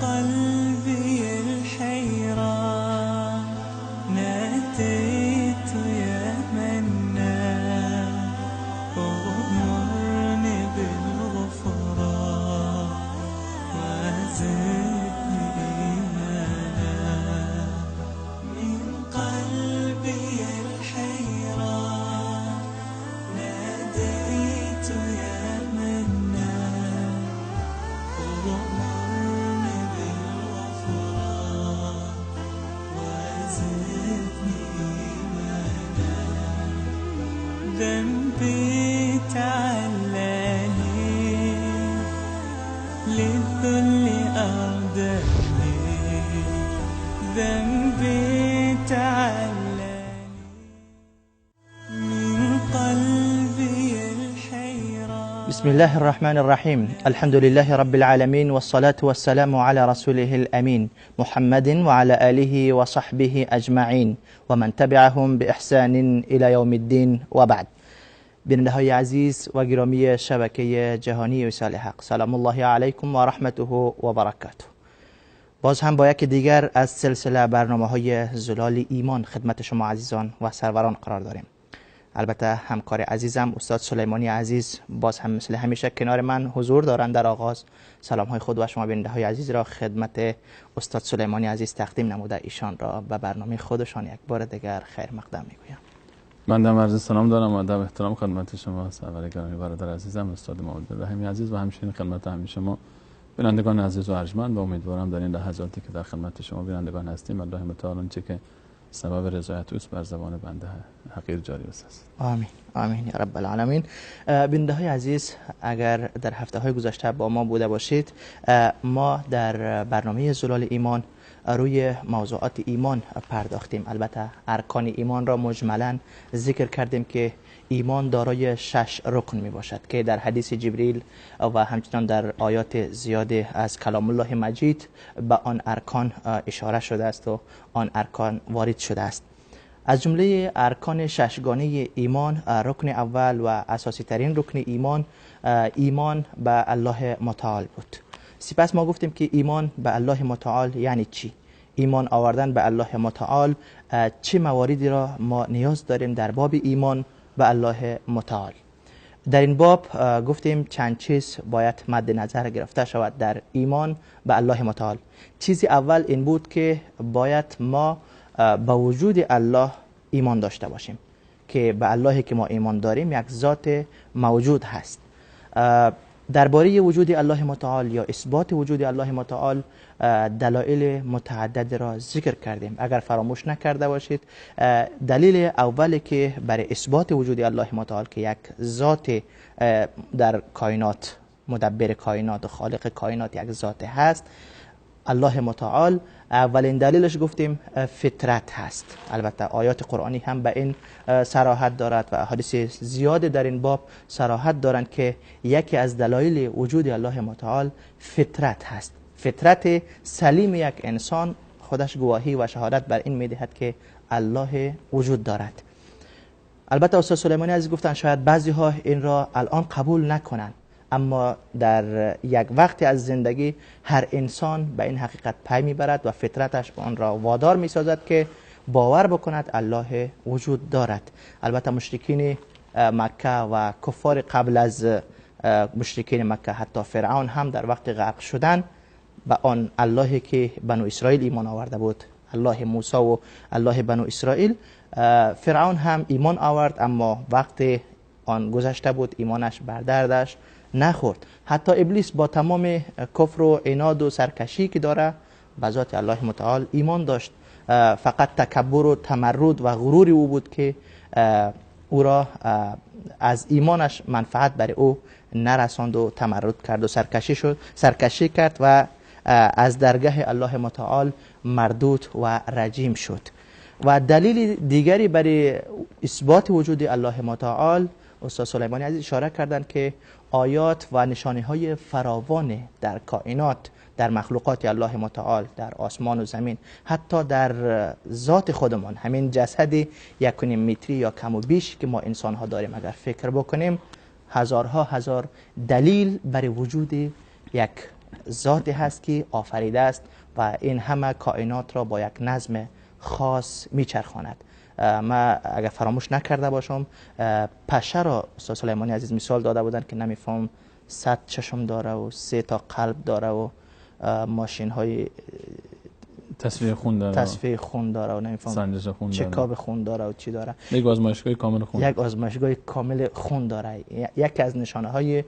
قلبي الحيرة ناديت يا منان، أغمرني بالغفران وزدني إيمانا. من قلبي الحيرة ناديت يا منان، أغمرني بالغفران وزدني إيمانا. ذنبي تعلاني للذل أرداني، ذنبي تعلاني من قلبي الحيرة. بسم الله الرحمن الرحيم. الحمد لله رب العالمين، والصلاة والسلام على رسوله الأمين محمد وعلى آله وصحبه أجمعين ومن تبعهم بإحسان إلى يوم الدين، وبعد. بیننده های عزیز و گرامی شبکه جهانی وصال حق، سلام الله علیکم و رحمته و برکاته. باز هم با یکی دیگر از سلسله برنامه های زلال ایمان خدمت شما عزیزان و سروران قرار داریم. البته همکار عزیزم استاد سلیمانی عزیز باز هم مثل همیشه کنار من حضور دارند. در آغاز سلام های خود و شما بیننده های عزیز را خدمت استاد سلیمانی عزیز تقدیم نموده ایشان را به برنامه خودشان یک بار دیگر خیر مقدم میگویم. من در عرض سلام دارم و ادب احترام خدمت شما سرور گرامی، برادر عزیزم استاد محمد رحیمی عزیز و همچنین خدمت همه شما بینندگان عزیز و ارجمند، و امیدوارم در این لحظاتی که در خدمت شما بینندگان هستیم الله متعال آنچه که سبب رضایت اوست بر زبان بنده حقیر جاری بسازد. آمین آمین یا رب العالمین. بیننده های عزیز، اگر در هفته های گذشته با ما بوده باشید، ما در برنامه زلال ایمان روی موضوعات ایمان پرداختیم. البته ارکان ایمان را مجملا ذکر کردیم که ایمان دارای 6 رکن می باشد که در حدیث جبریل و همچنان در آیات زیاد از کلام الله مجید به آن ارکان اشاره شده است و آن ارکان وارد شده است. از جمله ارکان ششگانه ایمان، رکن اول و اساسی ترین رکن ایمان، ایمان به الله متعال بود. سپس ما گفتیم که ایمان به الله متعال یعنی چی؟ ایمان آوردن به الله متعال چه مواردی را ما نیاز داریم در باب ایمان به الله متعال؟ در این باب گفتیم چند چیز باید مد نظر گرفته شود در ایمان به الله متعال. چیزی اول این بود که باید ما به وجود الله ایمان داشته باشیم، که به اللهی که ما ایمان داریم یک ذات موجود هست. درباره وجود الله متعال یا اثبات وجود الله متعال دلایل متعدد را ذکر کردیم. اگر فراموش نکرده باشید، دلیل اولی که برای اثبات وجود الله متعال که یک ذات در کائنات، مدبر کائنات و خالق کائنات یک ذات هست، الله متعال، اولین دلیلش گفتیم فطرت هست. البته آیات قرآنی هم به این صراحت دارد و احادیث زیاد در این باب صراحت دارند که یکی از دلایل وجود الله متعال فطرت هست. فطرت سلیم یک انسان خودش گواهی و شهادت بر این میدهد که الله وجود دارد. البته استاد سلیمانی عزیز گفتن شاید بعضی ها این را الان قبول نکنند، اما در یک وقتی از زندگی هر انسان به این حقیقت پی میبرد و فطرتش آن را وادار میسازد که باور بکند الله وجود دارد. البته مشرکین مکه و کفار قبل از مشرکین مکه، حتی فرعون هم در وقت غرق شدن به آن اللهی که بنو اسرائیل ایمان آورده بود، الله موسی و الله بنو اسرائیل، فرعون هم ایمان آورد، اما وقت آن گذشته بود، ایمانش بر دردش نخورد. حتی ابلیس با تمام کفر و عناد و سرکشی که داره به ذات الله متعال ایمان داشت. فقط تکبر و تمرد و غرور او بود که او را از ایمانش منفعت برای او نرساند و تمرد کرد و سرکشی کرد و از درگاه الله متعال مردود و رجیم شد. و دلیل دیگری برای اثبات وجود الله متعال، استاد سلیمانی عزیز اشاره کردند که آیات و نشانه های فراوان در کائنات، در مخلوقات الله متعال، در آسمان و زمین، حتی در ذات خودمان، همین جسد 1.5 متری یا کم و بیش که ما انسان ها داریم، اگر فکر بکنیم هزارها هزار دلیل برای وجود یک ذاتی هست که آفریده است و این همه کائنات را با یک نظم خاص میچرخاند. ما اگر فراموش نکرده باشم، پشه را استاد سلیمانی عزیز مثال داده بودند که نمیفهم 100 چشم داره و 3 تا قلب داره و ماشین های تصفیه خون داره، تصفیه خون داره و نمیفهم سنجش خون داره، چکاب خون داره و چی داره. یک آزمایشگاه کامل خون، یک آزمایشگاه کامل خون داره. یکی از نشانه های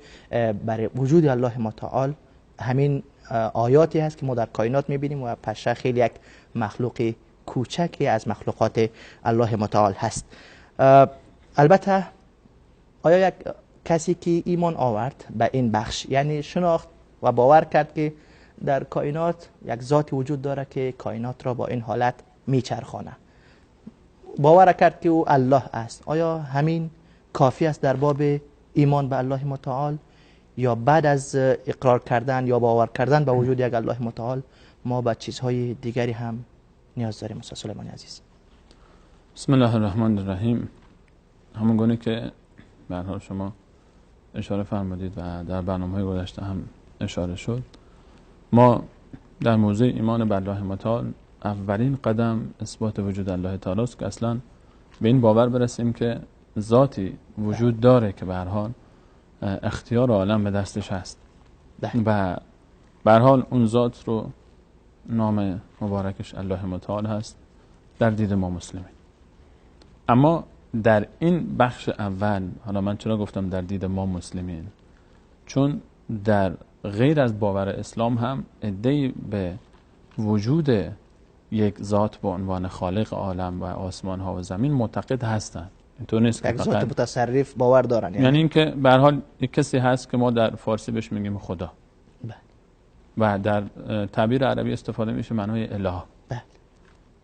برای وجود الله متعال همین آیاتی هست که ما در کائنات میبینیم و پشه خیلی یک مخلوق کوچکی از مخلوقات الله متعال هست. البته آیا یک کسی که ایمان آورد به این بخش، یعنی شناخت و باور کرد که در کائنات یک ذاتی وجود داره که کائنات را با این حالت میچرخانه، باور کرد که او الله است، آیا همین کافی است در باب ایمان به الله متعال، یا بعد از اقرار کردن یا باور کردن به وجود یک الله متعال ما به چیزهای دیگری هم نیاز داریم؟ استاد سلیمانی عزیز. بسم الله الرحمن الرحیم. همون گونه که به هر حال شما اشاره فرمودید و در برنامه‌های گذشته هم اشاره شد، ما در موضوع ایمان به الله متعال اولین قدم اثبات وجود الله تعالی است که اصلا به این باور برسیم که ذاتی وجود داره که به هر حال اختیار عالم به دستش هست و به هر حال اون ذات رو نام مبارکش الله متعال هست در دید ما مسلمین. اما در این بخش اول، حالا من چرا گفتم در دید ما مسلمین، چون در غیر از باور اسلام هم عده‌ای به وجود یک ذات به عنوان خالق عالم و آسمان ها و زمین معتقد هستند. اینطور نیست که یک ذات متصرف باور دارن، یعنی اینکه به هر حال یک کسی هست که ما در فارسی بهش میگیم خدا و در تعبیر عربی استفاده میشه معنای اله،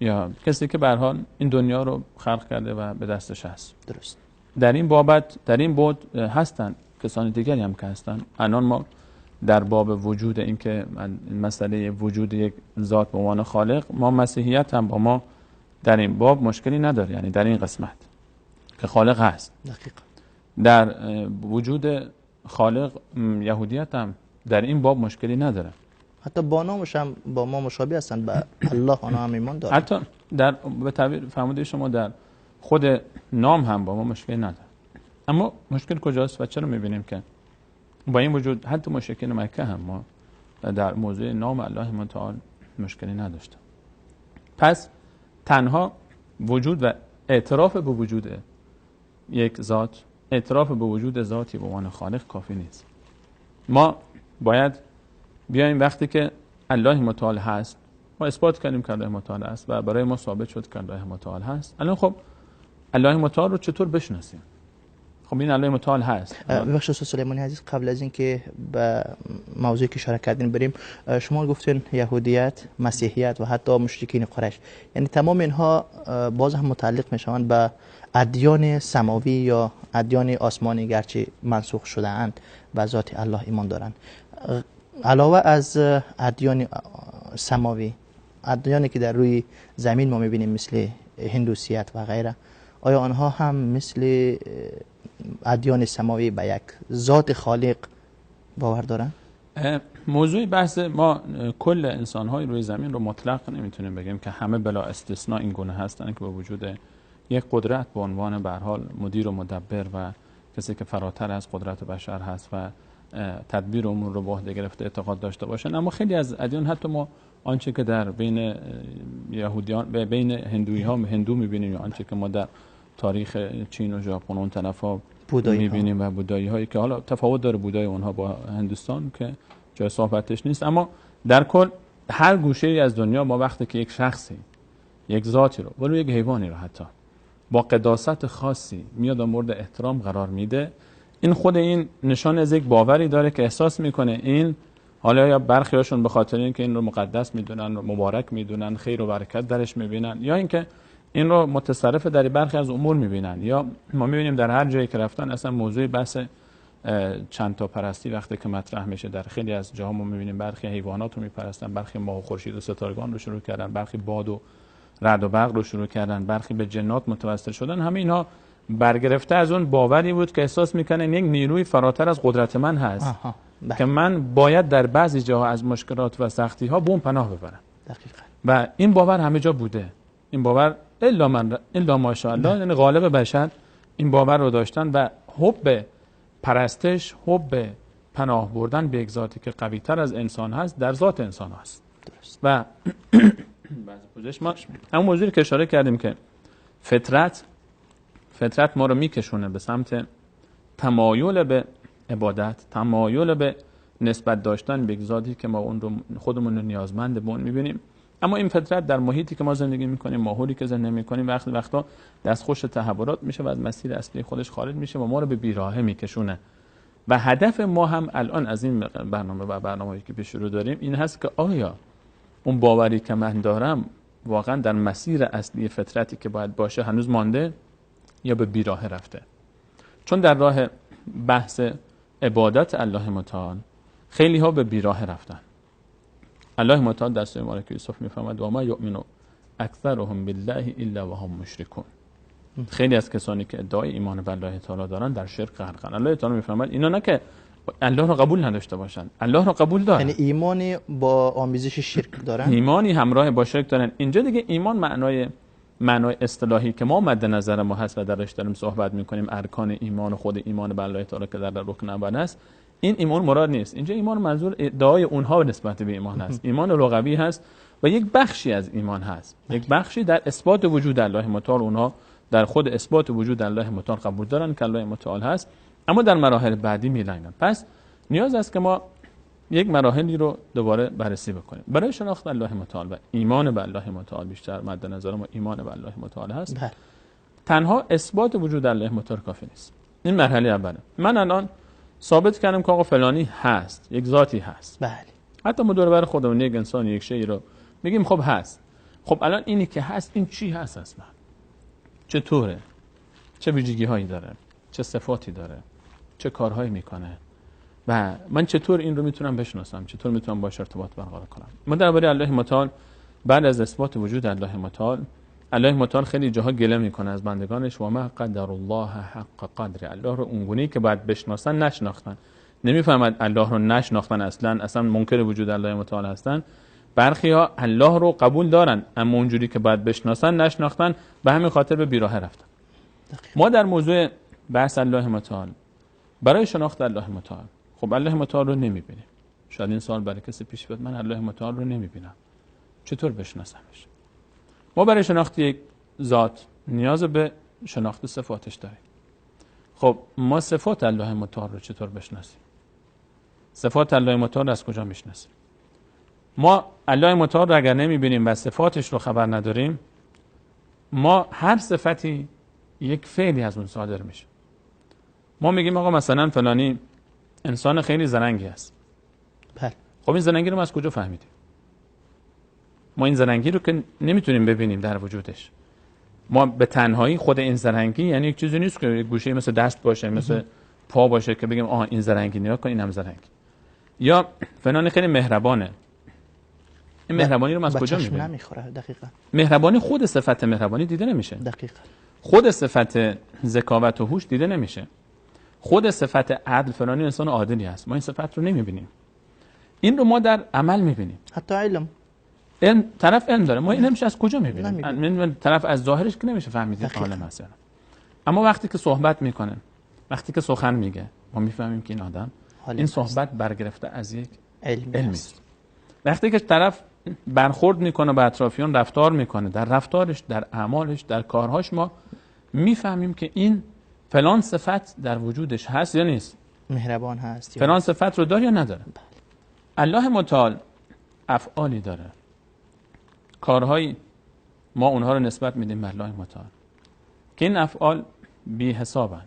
یا کسی که به هر حال این دنیا رو خلق کرده و به دستش هست. درست. در این بابت، در این بعد هستن کسان دیگری هم که هستن. الان ما در باب وجود این که مسئله وجود یک ذات به عنوان خالق، ما مسیحیت هم با ما در این باب مشکلی نداره، یعنی در این قسمت که خالق هست. دقیقاً. در وجود خالق یهودیت هم در این باب مشکلی نداره. حتی با نامش هم با ما مشابه هستند، به الله آنها هم ایمان دارند. حتی در به تعبیر فرموده شما در خود نام هم با ما مشکلی نداره. اما مشکل کجاست و چرا میبینیم که با این وجود حتی مشرکین مکه هم ما در موضوع نام الله متعال مشکلی نداشتیم؟ پس تنها وجود و اعتراف به وجود یک ذات، اعتراف به وجود ذاتی به عنوان خالق کافی نیست. ما باید بیایم وقتی که الله متعال هست، ما اثبات کردیم که الله متعال هست و برای ما ثابت شد که الله متعال هست. الان خب الله متعال رو چطور بشناسیم؟ خب این الله متعال هست. ببخشید استاد سلیمانی عزیز، قبل از اینکه به موضوعی که اشاره کردین بریم، شما گفتین یهودیت، مسیحیت و حتی مشرکین قریش، یعنی تمام اینها باز هم متعلق میشوند به ادیان سماوی یا ادیان آسمانی، گرچه منسوخ شده اند و ذات الله ایمان دارند. علاوه از ادیان سماوی، ادیانی که در روی زمین ما میبینیم مثل هندوسیت و غیره، آیا آنها هم مثل ادیان سماوی به یک ذات خالق باور دارن؟ موضوع بحث ما کل انسان‌های روی زمین رو مطلق نمیتونیم بگیم که همه بلا استثناء این گونه هستن که با وجود یک قدرت به عنوان به هر حال مدیر و مدبر و کسی که فراتر از قدرت بشر هست و تدبیر امور رو به عهده گرفته اعتقاد داشته باشن. اما خیلی از ادیان، حتی ما آنچه که در بین یهودیان، بین هندوی‌ها هندو می‌بینیم، یا آنچه که ما در تاریخ چین و ژاپن اون طرفا می‌بینیم و بودایی هایی که حالا تفاوت داره بودای اونها با هندوستان که جای صحبتش نیست، اما در کل هر گوشه‌ای از دنیا ما وقتی که یک شخصی، یک ذاتی رو، ولو یک حیوانی رو حتی با قداست خاصی میاد و مورد احترام قرار میده، این خود این نشان از یک باوری داره که احساس میکنه این، حالا یا برخیاشون به خاطر اینکه این رو مقدس میدونن، مبارک میدونن، خیر و برکت درش میبینن، یا اینکه این رو متصرف در برخی از امور میبینن، یا ما میبینیم در هر جایی که رفتن اصلا موضوع بحث چند تا پرستی وقتی که مطرح میشه در خیلی از جاها ما میبینیم برخی حیوانات رو میپرستن، برخی ماه و خورشید و ستارگان رو شروع کردن، برخی باد و رعد و برق رو شروع کردن، برخی به جنات متوسل شدن. همه اینها برگرفته از اون باوری بود که احساس میکنن یک نیروی فراتر از قدرت من هست. که من باید در بعضی جاها از مشکلات و سختی ها به اون پناه ببرم. دقیقاً. و این باور همه جا بوده. این باور الا ماشاءالله، یعنی غالب بشر این باور رو داشتن و حب پرستش، حب پناه بردن به یک ذاتی که قوی تر از انسان هست در ذات انسان هست. درست. و بعضی پوزش ما همون موضوعی که اشاره کردیم که فطرت ما رو میکشونه به سمت تمایل به عبادت، تمایل به نسبت داشتن به یک ذاتی که ما اون رو خودمون رو نیازمند به اون میبینیم. اما این فطرت در محیطی که ما زندگی میکنیم، ماحولی که زندگی میکنیم، وقتی وقتا دستخوش تحولات میشه و از مسیر اصلی خودش خارج میشه و ما رو به بیراهه میکشونه. و هدف ما هم الان از این برنامه و برنامه‌ای که پیش رو داریم این هست که آیا اون باوری که من دارم واقعا در مسیر اصلی فطرتی که باید باشه هنوز مانده یا به بیراهه رفته؟ چون در راه بحث عبادت الله متعال خیلی ها به بیراهه رفتن. الله متعال در سوره مبارکه یوسف میفرماید و ما یؤمن اکثرهم بالله الا وهم مشرکون. خیلی از کسانی که ادعای ایمان به الله تعالی دارن در شرک غرقن. الله تعالی میفرماید اینا نه که الله رو قبول نداشته باشن، الله رو قبول دارن، یعنی ایمانی با آمیزش شرک دارن، ایمانی همراه با شرک دارن. اینجا دیگه ایمان معنای اصطلاحی که ما مد نظر ما هست و درش داریم صحبت میکنیم، ارکان ایمان و خود ایمان به الله تعالی که در رکن اول است، این ایمان مراد نیست. اینجا ایمان منظور ادعای اونها نسبت به ایمان هست، ایمان لغوی هست و یک بخشی از ایمان هست، یک بخشی در اثبات وجود الله متعال. اونها در خود اثبات وجود الله متعال قبول دارن که الله متعال هست، اما در مراحل بعدی میلنگن. پس نیاز است که ما یک مراحلی رو دوباره بررسی بکنیم برای شناخت الله متعال و ایمان به الله متعال. بیشتر مد نظر ما ایمان به الله متعال هست. تنها اثبات وجود الله متعال کافی نیست. این مرحله اوله. من الان ثابت کردم که آقا فلانی هست، یک ذاتی هست. بله. حتی ما دور بر خودمون یک انسان، یک شی رو میگیم خب هست. خب الان اینی که هست، این چی هست اصلا؟ چطوره؟ چه ویژگی هایی داره؟ چه صفاتی داره؟ چه کارهایی میکنه؟ و من چطور این رو میتونم بشناسم؟ چطور میتونم باهاش ارتباط برقرار کنم؟ ما درباره الله متعال بعد از اثبات وجود الله متعال، الله متعال خیلی جاها گله میکنه از بندگانش، و ما قدر الله حق قدره. الله رو اونگونه که باید بشناسن نشناختن، نمیفهمد الله رو نشناختن، اصلا منکر وجود الله متعال هستن. برخی ها الله رو قبول دارن اما اونجوری که باید بشناسن نشناختن، به همین خاطر به بیراهه رفتن. ما در موضوع بحث الله متعال برای شناخت الله متعال، خب الله متعال رو نمیبینیم. شاید این سوال برای کسی پیش بیاد، من الله متعال رو نمیبینم، چطور بشناسمش؟ ما برای شناخت یک ذات نیاز به شناخت صفاتش داریم. خب ما صفات الله متعال رو چطور بشناسیم؟ صفات الله متعال رو از کجا میشناسیم؟ ما الله متعال رو اگر نمیبینیم و صفاتش رو خبر نداریم، ما هر صفتی یک فعلی از اون صادر میشه. ما میگیم آقا مثلا فلانی انسان خیلی زرنگی است. بله. خب این زرنگی رو ما از کجا فهمیدیم؟ ما این زرنگی رو که نمیتونیم ببینیم در وجودش. ما به تنهایی خود این زرنگی یعنی یک چیزی نیست که یک گوشه مثل دست باشه، مثل پا باشه که بگیم آها این زرنگی، نگاه کن اینم زرنگی. یا فلانی خیلی مهربانه. این مهربانی رو ما از کجا میبینیم؟ نمیخوره. دقیقاً. مهربانی، خود صفت مهربانی دیده نمیشه. دقیقاً. خود صفت ذکاوت و هوش دیده نمیشه. خود صفت عدل، فلانی انسان عادلی هست، ما این صفت رو نمیبینیم. این رو ما در عمل میبینیم. حتی علم، طرف علم داره، ما این نمیشه از کجا میبینیم؟ طرف از ظاهرش که نمیشه فهمید عالم هست. اما وقتی که صحبت میکنه، وقتی که سخن میگه، ما میفهمیم که این آدم این صحبت برگرفته از یک علمی است. وقتی که طرف برخورد میکنه با اطرافیان، رفتار میکنه، در رفتارش، در اعمالش، در کارهاش، ما میفهمیم که این فلان صفت در وجودش هست یا نیست، مهربان هست، فلان صفت رو داره یا نداره. بله. الله متعال افعالی داره، کارهایی ما اونها رو نسبت میدیم به الله متعال که این افعال بی حسابن،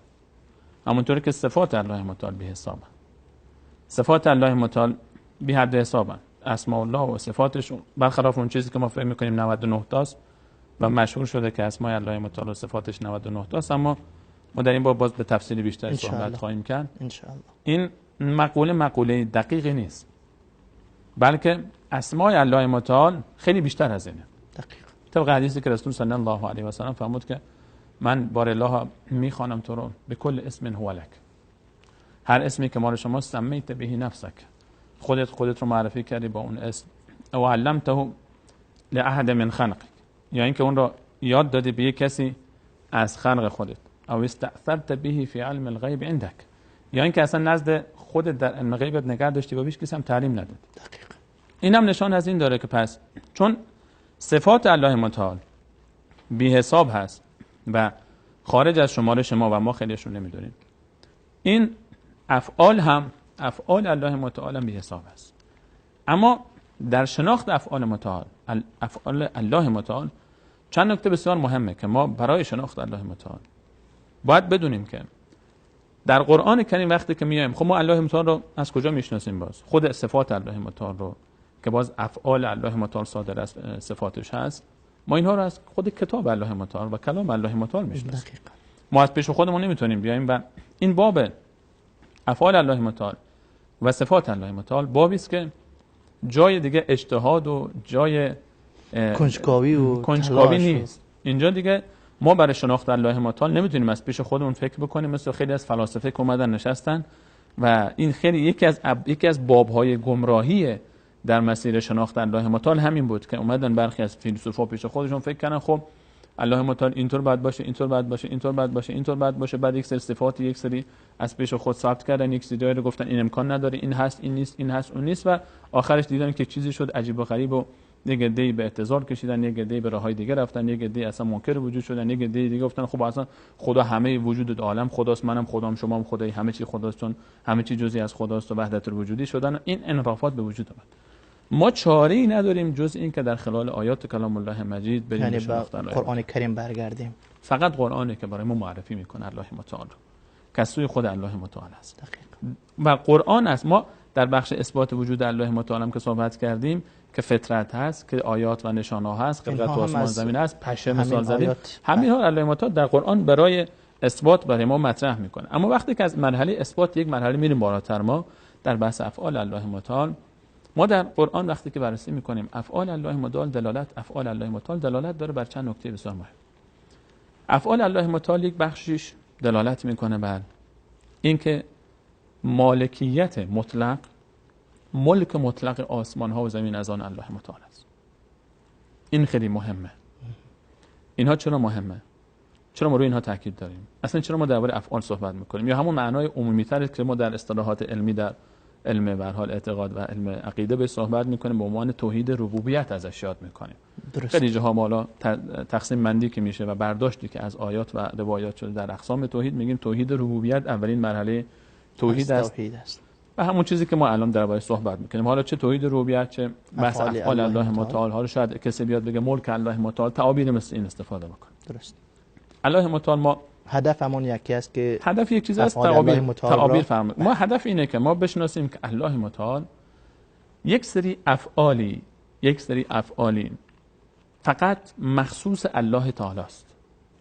همونطوری که صفات الله متعال بی حسابن. صفات الله متعال بی حد حسابن، اسماء الله و صفاتش برخلاف اون چیزی که ما فکر میکنیم 99 تاست و مشهور شده که اسماء الله متعال و صفاتش 99 تاست، اما ما در این باب باز به تفصیل بیشتر صحبت خواهیم کرد. انشاءالله. این مقوله دقیقی نیست، بلکه اسماء الله متعال خیلی بیشتر از اینه. دقیق. طبق حدیثی که رسول صلی الله علیه و سلم فرمود که من بار الله میخوانم تو رو به کل اسم هو لک، هر اسمی که ما رو شما سمیت به نفسک، خودت رو معرفی کردی با اون اسم، او علمته لأحد من خلقک، یا اینکه اون رو یاد دادی به یک کسی از خلق خودت، او استأثرت به فی علم الغیب عندک، یا اینکه اصلا نزد خودت در علم غیبت نگه داشتی و هیچ کسی هم تعلیم ندادی. دقیقاً. اینم نشان از این داره که پس چون صفات الله متعال بی حساب هست و خارج از شمارش ما و ما خیلیشون نمیدونیم، این افعال هم، افعال الله متعال هم بی حساب است. اما در شناخت افعال متعال، افعال الله متعال چند نکته بسیار مهمه که ما برای شناخت الله متعال باید بدونیم که در قرآن کریم وقتی که میایم، خب ما الله متعال رو از کجا میشناسیم؟ باز خود صفات الله متعال رو که باز افعال الله متعال صادر از صفاتش هست، ما اینها رو از خود کتاب الله متعال و کلام الله متعال میشناسیم. ما از پیش خودمون نمیتونیم بیایم و این باب افعال الله متعال و صفات الله متعال بابی است که جای دیگه اجتهاد و جای کنجکاوی و کنجکاوی نیست. اینجا دیگه ما برای شناخت الله متعال نمیتونیم از پیش خودمون فکر بکنیم، مثل خیلی از فلاسفه که اومدن نشستن و این خیلی یکی از بابهای گمراهی در مسیر شناخت الله متعال همین بود که اومدن برخی از فیلسوفا پیش خودشون فکر کردن خب الله متعال اینطور باید باشه، اینطور باید باشه، اینطور باید باشه، اینطور باید باشه، بعد یک سری صفات یک سری از پیش خود ثبت کردن، یک سری رو گفتن این امکان نداره، این هست، این نیست، این هست، اون نیست، و آخرش دیدن که چیزی شد عجیب و غریب و یک عده‌ای به اعتذار کشیدن، یک عده‌ای به راه‌های دیگه رفتن، یک عده‌ای اصلا منکر وجود شدن، یک عده‌ای دیگه گفتن خب اصلا خدا همه وجود عالم خداست، منم خدام، شمام خدایی، همه چی خداست، چون همه چی جزئی از خداست و وحدت الوجودی شدن. این انحرافات به وجود اومد. ما چاره‌ای نداریم جز این که در خلال آیات کلام الله مجید بریم، یعنی به قرآن کریم برگردیم. فقط قرآنه که برای ما معرفی میکنه الله متعال رو، که سوی خود الله متعال است. دقیقاً. و قرآن است. ما در بخش اثبات وجود الله متعال هم که صحبت کردیم که فطرت هست، که آیات و نشانه هست، خلقت آسمان زمین هست، پشه مثال زدیم، همین ها الله متعال در قرآن برای اثبات برای ما مطرح میکنه. اما وقتی که از مرحله اثبات یک مرحله میریم بالاتر، ما در بحث افعال الله متعال، ما در قرآن وقتی که بررسی میکنیم افعال الله متعال دلالت، افعال الله متعال دلالت داره بر چند نکته بسیار مهم. افعال الله متعال یک بخشش دلالت میکنه بر اینکه مالکیت مطلق، ملک مطلق آسمان ها و زمین از آن الله متعال است. این خیلی مهمه. اینها چرا مهمه؟ چرا ما روی اینها تاکید داریم؟ اصلا چرا ما درباره افعال صحبت میکنیم؟ یا همون معنای عمومی تر که ما در اصطلاحات علمی در علم به هر حال اعتقاد و علم عقیده به صحبت میکنیم به عنوان توحید ربوبیت ازش یاد میکنیم. خیلی جاها ما تقسیم بندی که میشه و برداشتی که از آیات و روایات شده در اقسام توحید، میگیم توحید ربوبیت اولین مرحله توحید است. و همون چیزی که ما الان درباره صحبت میکنیم، حالا چه توحید ربوبیت چه بحث افعال الله متعال، حالا شاید کسی بیاد بگه ملک الله متعال، تعابیر مثل این استفاده بکنه. درست. الله متعال ما هدفمون یکی است که هدف یک چیز است، تعابیر فرمود. ما هدف اینه که ما بشناسیم که الله متعال یک سری افعالی فقط مخصوص الله تعالی است،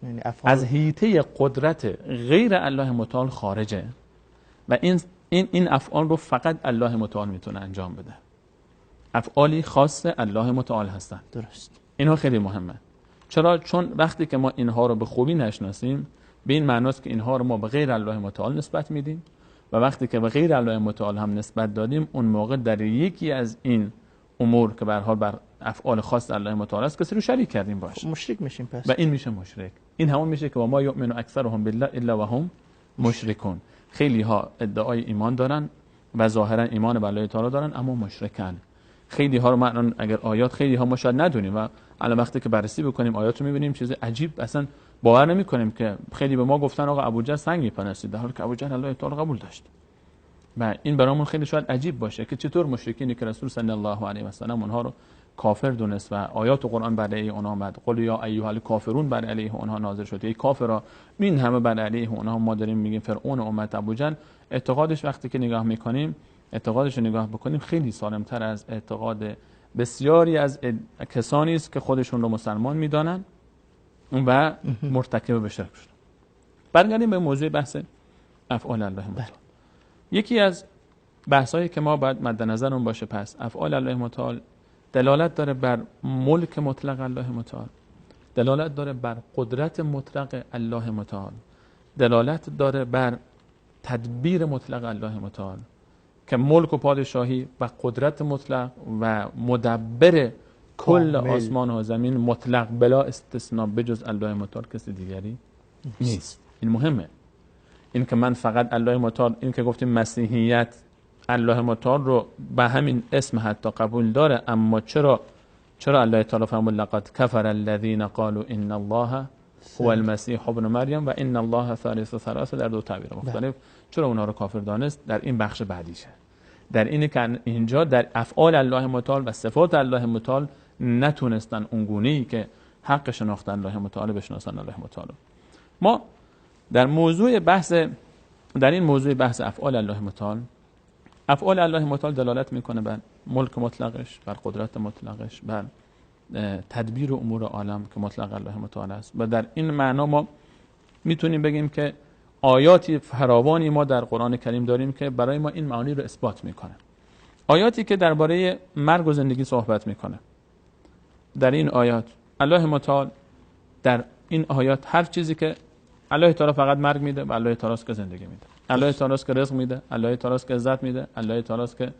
یعنی از حیطه قدرت غیر الله متعال خارجه و این افعال رو فقط الله متعال میتونه انجام بده. افعالی خاص الله متعال هستن. درست. اینها خیلی مهمه. چرا؟ چون وقتی که ما اینها رو به خوبی نشناسیم، به این معناست که اینها رو ما به غیر الله متعال نسبت میدیم و وقتی که به غیر الله متعال هم نسبت دادیم، اون موقع در یکی از این امور که به هر حال بر افعال خاص الله متعال است کسی رو شریک کردیم باشه، مشرک میشیم پس. و این میشه مشرک. این همون میشه که ما یؤمن اکثرهم بالله الا وهم مشرکون. خیلی ها ادعای ایمان دارن و ظاهرا ایمان به الله تعالی دارن اما مشرکن. خیلی ها رو ما الان اگر آیات خیلی ها ما شاید ندونیم و الان وقتی که بررسی بکنیم آیات رو میبینیم چیز عجیب، اصلا باور نمی‌کنیم که خیلی به ما گفتن آقا ابوجهل سنگ می‌پرستید، در حالی که ابوجهل الله تعالی قبول داشت. و این برامون خیلی شاید عجیب باشه که چطور مشرکینی که رسول صلی الله علیه و سلم اونها رو کافر دونست و آیات قرآن بر علیه اونها آمد، قل یا ایها الکافرون بر علیه اونها نازل شد، ای کافرا، این همه بر علیه اونها ما داریم میگیم فرعون اومد ابوجهل. اعتقادش وقتی که نگاه می‌کنیم، اعتقادش رو نگاه بکنیم خیلی سالم‌تر از اعتقاد بسیاری از کسانی است که خودشون رو مسلمان می‌دانن و مرتکب به شرک شدن. برگردیم به موضوع بحث افعال الله متعال. یکی از بحثایی که ما باید مد نظرمون باشه، پس افعال الله متعال دلالت داره بر ملک مطلق الله متعال، دلالت داره بر قدرت مطلق الله متعال، دلالت داره بر تدبیر مطلق الله متعال که ملک و پادشاهی و قدرت مطلق و مدبر کل آسمان و زمین مطلق بلا استثناء بجز الله متعال کسی دیگری نیست. این مهمه. این که من فقط الله متعال، این که گفتیم مسیحیت الله متعال رو به همین اسم حتی قبول داره، اما چرا الله تعالی فرمود لقد کفر الذین قالوا ان الله هو المسیح ابن مریم و ان الله ثالث ثلاثه، در دو تعبیر مختلف چرا اونها رو کافر دانست؟ در این بخش بعدیشه، در اینه که اینجا در افعال الله متعال و صفات الله متعال نتونستن اونگونه‌ای که حق شناختن الله متعال بشناسن الله متعال. ما در موضوع بحث، در این موضوع بحث افعال الله متعال، افعال الله متعال دلالت میکنه بر ملک مطلقش، بر قدرت مطلقش، بر تدبیر امور عالم که مطلق الله متعال است. و در این معنا ما میتونیم بگیم که آیاتی فراوانی ما در قرآن کریم داریم که برای ما این معانی رو اثبات میکنه. آیاتی که درباره مرگ و زندگی صحبت میکنه، در این آیات الله متعال، در این آیات هر چیزی که الله تعالی فقط مرگ میده و الله تعالی است که زندگی میده، الله تعالی است که رزق میده، الله تعالی است که عزت میده، الله تعالی است که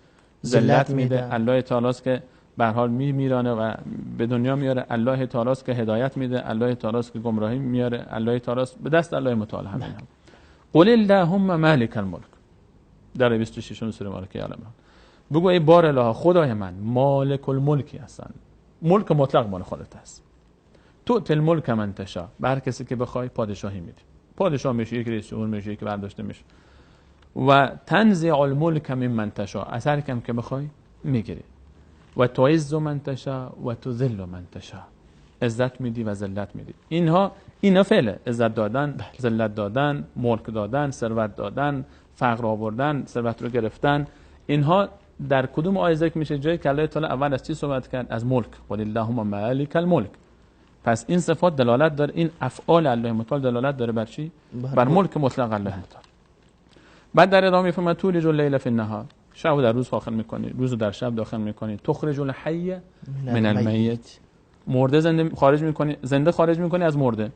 ذلت میده، الله تعالی است که به هر حال میمیرانه و به دنیا میاره، الله تعالی است که هدایت میده، الله تعالی است که گمراهی میاره، الله تعالی است، به دست الله متعال همه. قل اللهم مالک الملک، در 26 سوره مبارکه آل عمران بگو ای بار الله خدای من مالک الملکی هستن، ملک مطلق مال خودت است. تؤتی الملک من تشاء، به هر کسی که بخوای پادشاهی میدی، پادشاه میشه، یک رئیس جمهور میشه، یک برداشته میشه. و تنزع الملک ممن تشاء، از هر کم که بخوای میگیری. و تعز من تشاء و تذل من تشاء، عزت میدی و ذلت میدی. اینها اینا فعله، عزت دادن، ذلت دادن، ملک دادن، ثروت دادن، فقر آوردن، ثروت رو گرفتن، اینها در کدوم آیه ذکر میشه؟ جایی که الله تعالی اول از چی صحبت کرد؟ از ملک. قل اللهم مالک الملک. پس این صفات دلالت داره، این افعال الله متعال دلالت داره بر چی؟ بر ملک مطلق الله متعال. بعد در ادامه میفرماید تولج اللیل فی النهار، شب در روز داخل میکنی، روز در شب داخل میکنی. تخرج الحی من المیت، مرده زنده خارج میکنی، زنده خارج میکنی از مرده،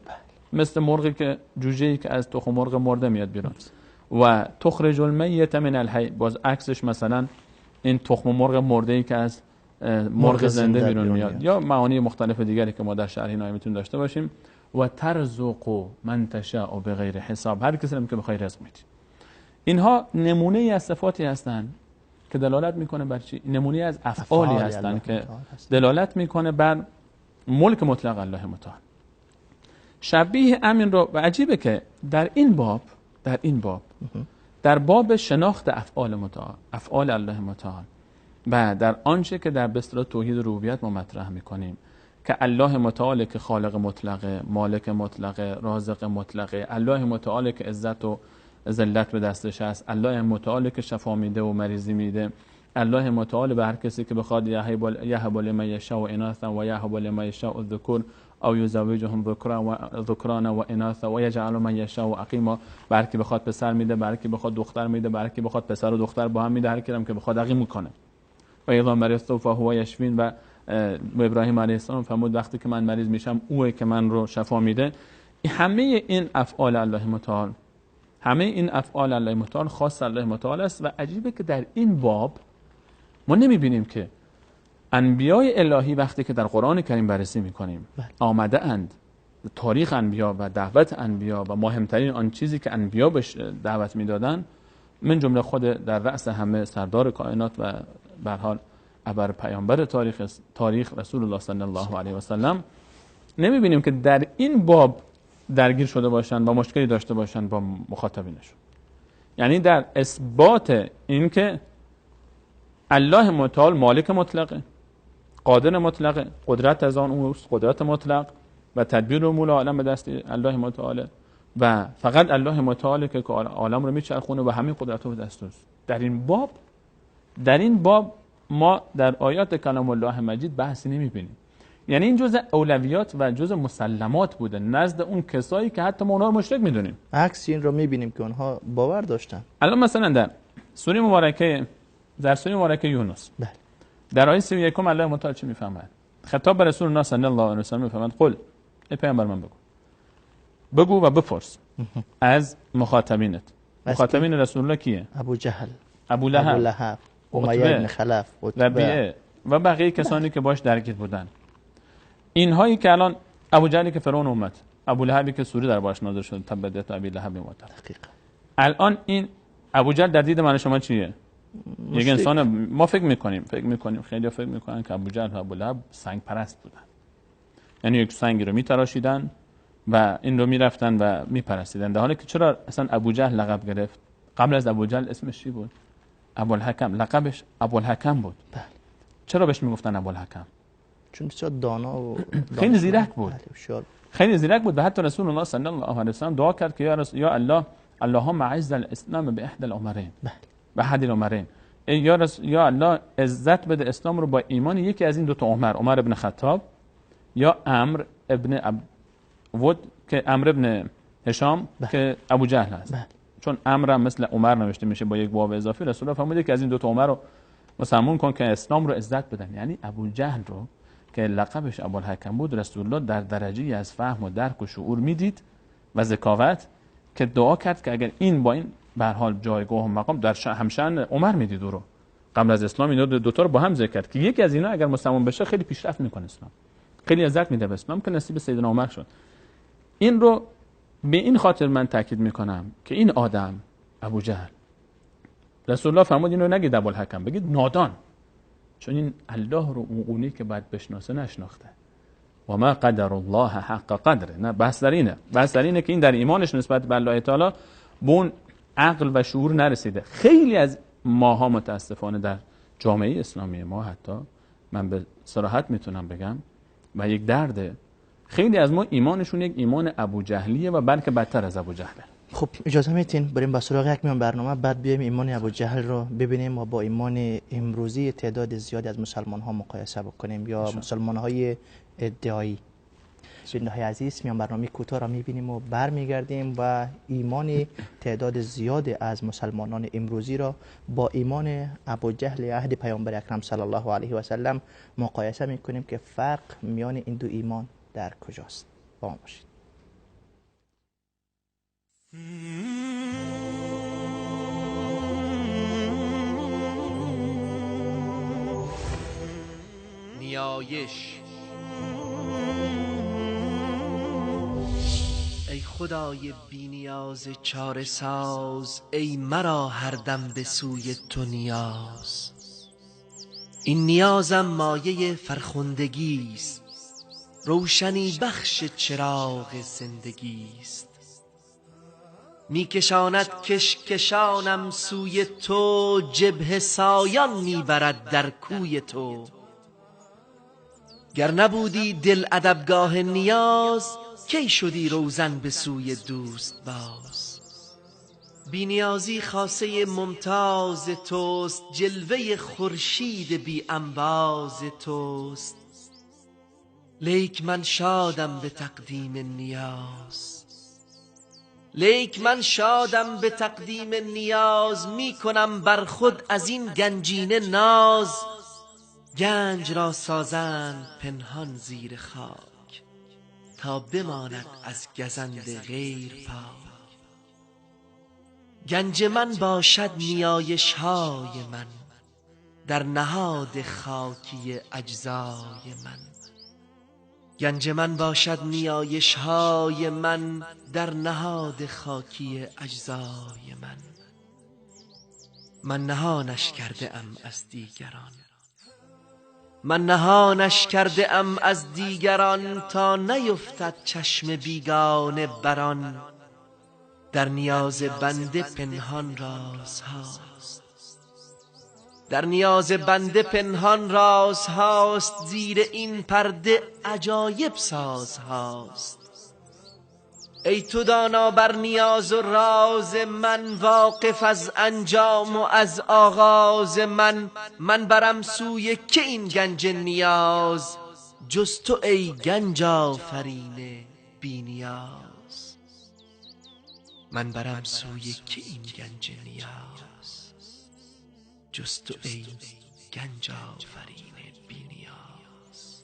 مثل مرغی که جوجه‌ای که از تخم مرغ مرده میاد بیرون. و تخرج المیت من الحی، باز عکسش مثلا این تخم مرغ مرده‌ای که از مرغ زنده بیرون میاد، یا معانی مختلف دیگری که ما در شرح اینا میتونیم داشته باشیم. و ترزق من تشاء بغیر حساب، هر کسی هم که بخوای رزق میدی. اینها نمونه از صفاتی هستند که دلالت میکنه بر چی؟ نمونه از افعالی هستند که دلالت میکنه بر ملک مطلق الله متعال. شبیه امین رو، و عجیبه که در این باب، در این باب، در باب شناخت افعال متعال، افعال الله متعال، و در آنچه که در بستر توحید ربوبیت ما مطرح میکنیم که الله متعال که خالق مطلقه، مالک مطلقه، رازق مطلقه، الله متعال که عزت و ذلت به دستش است، الله متعال که شفا میده و مریضی میده، الله متعال به هر کسی که بخواد یهب لمن یشاء اناثا و یهب لمن یشاء الذکور او یزوجهم ذکرانا و اناثا و یجعل من یشاء عقیما، به هر کی بخواد پسر میده، به هر کی بخواد دختر میده، به هر کی بخواد پسر و دختر با هم میده، هر کی هم که بخواد عقیم میکنه. و اذا مرضت فهو یشفین، و ابراهیم علیه السلام فرمود وقتی که من مریض میشم اوه که من رو شفا میده. همه این افعال الله متعال، همه این افعال الله متعال خاص الله متعال است. و عجیبه که در این باب ما نمیبینیم که انبیای الهی وقتی که در قرآن کریم بررسی میکنیم آمده اند، تاریخ انبیا و دعوت انبیا و مهمترین آن چیزی که انبیا بهش دعوت میدادن، من جمله خود در رأس همه سردار کائنات و به هر حال ابر پیامبر تاریخ رسول الله صلی الله علیه و سلم، نمیبینیم که در این باب درگیر شده باشن و مشکلی داشته باشن با مخاطبینشون. یعنی در اثبات این که الله متعال مالک مطلقه، قادر مطلقه، قدرت از آن اوست، قدرت مطلق و تدبیر امور عالم به دست الله متعاله و فقط الله متعاله که عالم رو میچرخونه و همین قدرت رو به دست اوست. در این باب ما در آیات کلام الله مجید بحثی نمیبینیم. یعنی این جزء اولویات و جزء مسلمات بوده نزد اون کسایی که حتی ما اونها رو مشرک میدونیم. عکس این رو میبینیم که اونها باور داشتن. الان مثلا در سوره مبارکه یونس، بله، در آیه 31 الله متعال چی میفهمد؟ خطاب به رسول الله صلی الله علیه و سلم میفهمد قل، ای پیامبر من بگو و بپرس از مخاطبینت، مخاطبین رسول الله کیه؟ ابو جهل، ابو لهب، امیه بن خلف، ربیعه و بقیه کسانی که باش درگیر بودن. اینهایی که الان ابو جهلی که فرعون اومد، ابو لهبی که سوره در باش نازل شد، تبت یدا ابی لهب و تب. دقیقاً. الان این ابو جهل در دید من شما چیه؟ یک انسان. ما فکر میکنیم خیلی فکر میکنن که ابو جهل و ابو لهب سنگ پرست بودن، یعنی یک سنگی رو میتراشیدن و این رو میرفتن و میپرستیدن. در حالی که چرا اصلا ابو جهل لقب گرفت؟ قبل از ابو جهل اسمش چی بود؟ ابوالحکم. لقبش ابوالحکم بود. بله. چرا بهش میگفتن ابوالحکم؟ چون بسیار دانا و خیلی زیرک بود. خیلی زیرک بود و حتی رسول الله صلی الله علیه و سلم دعا کرد که یا الله اللهم اعز الاسلام باحدى العمرین. بله. به احد العمرین. یا الله عزت بده اسلام رو با ایمان یکی از این دو تا عمر، عمر ابن خطاب یا عمرو ابن ود که عمرو ابن هشام که ابو جهل هست. بله. چون عمرو مثل عمر نوشته میشه با یک واو اضافی. رسول الله فرموده که از این دو تا عمر رو مسلمون کن که اسلام رو عزت بدن. یعنی ابو جهل رو که لقبش ابوالحکم بود، رسول الله در درجه از فهم و درک و شعور میدید و ذکاوت که دعا کرد که اگر این با این به هر حال جایگاه و مقام در همشن عمر میدید او رو قبل از اسلام، اینا دو تا رو با هم ذکر کرد که یکی از اینا اگر مسلمان بشه خیلی پیشرفت میکنه اسلام، خیلی عزت میده به اسلام، که نصیب سیدنا عمر شد. این رو به این خاطر من تاکید میکنم که این آدم ابو جهل، رسول الله فرمود اینو نگید ابوالحکم، بگید نادان، چون این الله رو اون گونه که باید بشناسه نشناخته. و ما قدر الله حق قدره. نه، بحث در اینه، بحث در اینه که این در ایمانش نسبت به الله تعالی به اون عقل و شعور نرسیده. خیلی از ماها متاسفانه در جامعه اسلامی ما، حتی من به صراحت میتونم بگم و یک درده، خیلی از ما ایمانشون یک ایمان ابو جهلیه و بلکه بدتر از ابو جهله. خب اجازه میتین بریم به سراغ یک میان برنامه، بعد بیایم ایمان ابو جهل رو ببینیم و با ایمان امروزی تعداد زیادی از مسلمان ها مقایسه بکنیم یا مسلمان های ادعایی. بیننده‌های عزیز، میان برنامه کوتاه را میبینیم و برمیگردیم و ایمان تعداد زیاد از مسلمانان امروزی را با ایمان ابو جهل عهد پیامبر اکرم صلی الله علیه و سلم مقایسه میکنیم که فرق میان این دو ایمان در کجاست. با ما باشید. نیایش. ای خدای بی نیاز چاره ساز، ای مرا هر دم به سوی تو نیاز. این نیازم مایه فرخندگی است، روشنی بخش چراغ زندگی است. میکشاند کشکشانم سوی تو، جبهه سایان میبرد در کوی تو. گر نبودی دل ادبگاه نیاز، کی شدی روزن به سوی دوست باز. بی نیازی خاصه ممتاز توست، جلوه خورشید بی انباز توست. لیک من شادم به تقدیم نیاز، لیک من شادم به تقدیم نیاز. می کنم بر خود از این گنجینه ناز. گنج را سازند پنهان زیر خاک، تا بماند از گزند غیر پاک. گنج من باشد نیایش های من، در نهاد خاکی اجزای من. گنج من باشد نیایش های من، در نهاد خاکی اجزای من. من نهانش کرده ام از دیگران، من نهانش کرده ام از دیگران، تا نیفتد چشم بیگانه بران. در نیاز بنده پنهان راز هاست، در نیاز بنده پنهان راز هاست. زیر این پرده عجایب ساز هاست. ای تو دانا بر نیاز و راز من، واقف از انجام و از آغاز من. من برم سوی که این گنج نیاز، جز تو ای گنج آفرین بی نیاز. من برم سوی که این گنج نیاز، جز تو ای گنج آفرین بی نیاز.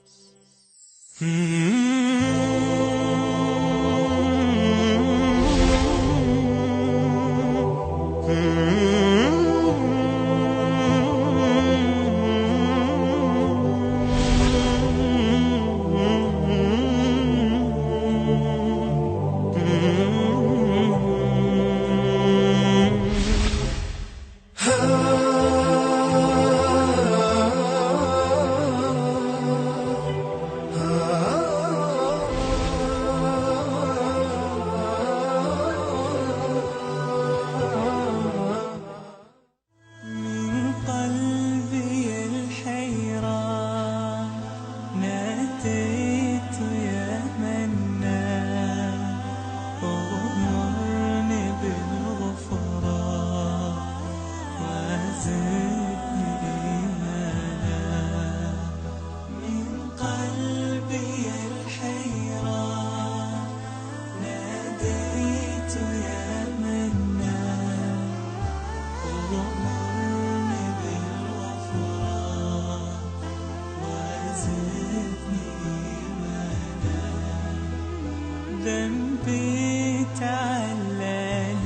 ذنبي تعلاني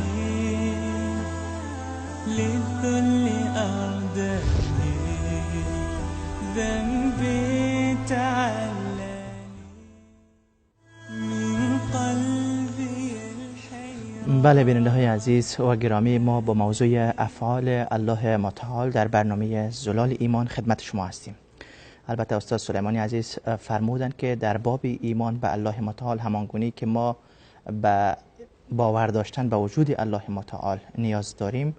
للذل أرداني ذنبي تعلاني من قلبي الحيرة. بله بیننده های عزیز و گرامی، ما با موضوع افعال الله متعال در برنامه زلال ایمان خدمت شما هستیم. البته استاد سلیمانی عزیز فرمودند که در باب ایمان به الله متعال همانگونی که ما به باور داشتن به وجود الله متعال نیاز داریم،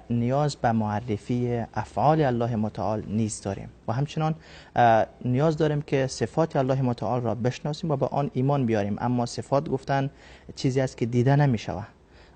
نیاز به معرفی افعال الله متعال نیز داریم و همچنان نیاز داریم که صفات الله متعال را بشناسیم و به آن ایمان بیاریم. اما صفات گفتن چیزی است که دیده نمی شود.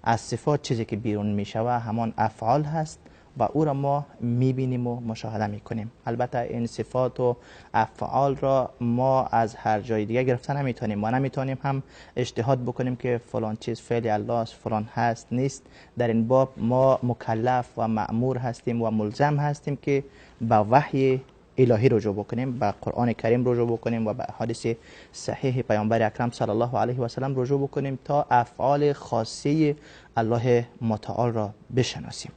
از صفات چیزی که بیرون می شود همان افعال هست و او را ما میبینیم و مشاهده میکنیم. البته این صفات و افعال را ما از هر جای دیگه گرفته نمیتونیم، ما نمیتونیم هم اجتهاد بکنیم که فلان چیز فعل الله است، فلان هست نیست. در این باب ما مکلف و مأمور هستیم و ملزم هستیم که به وحی الهی رجوع بکنیم، به قرآن کریم رجوع بکنیم و به احادیث صحیح پیامبر اکرم صلی الله علیه و سلم رجوع بکنیم تا افعال خاصه الله متعال را بشناسیم.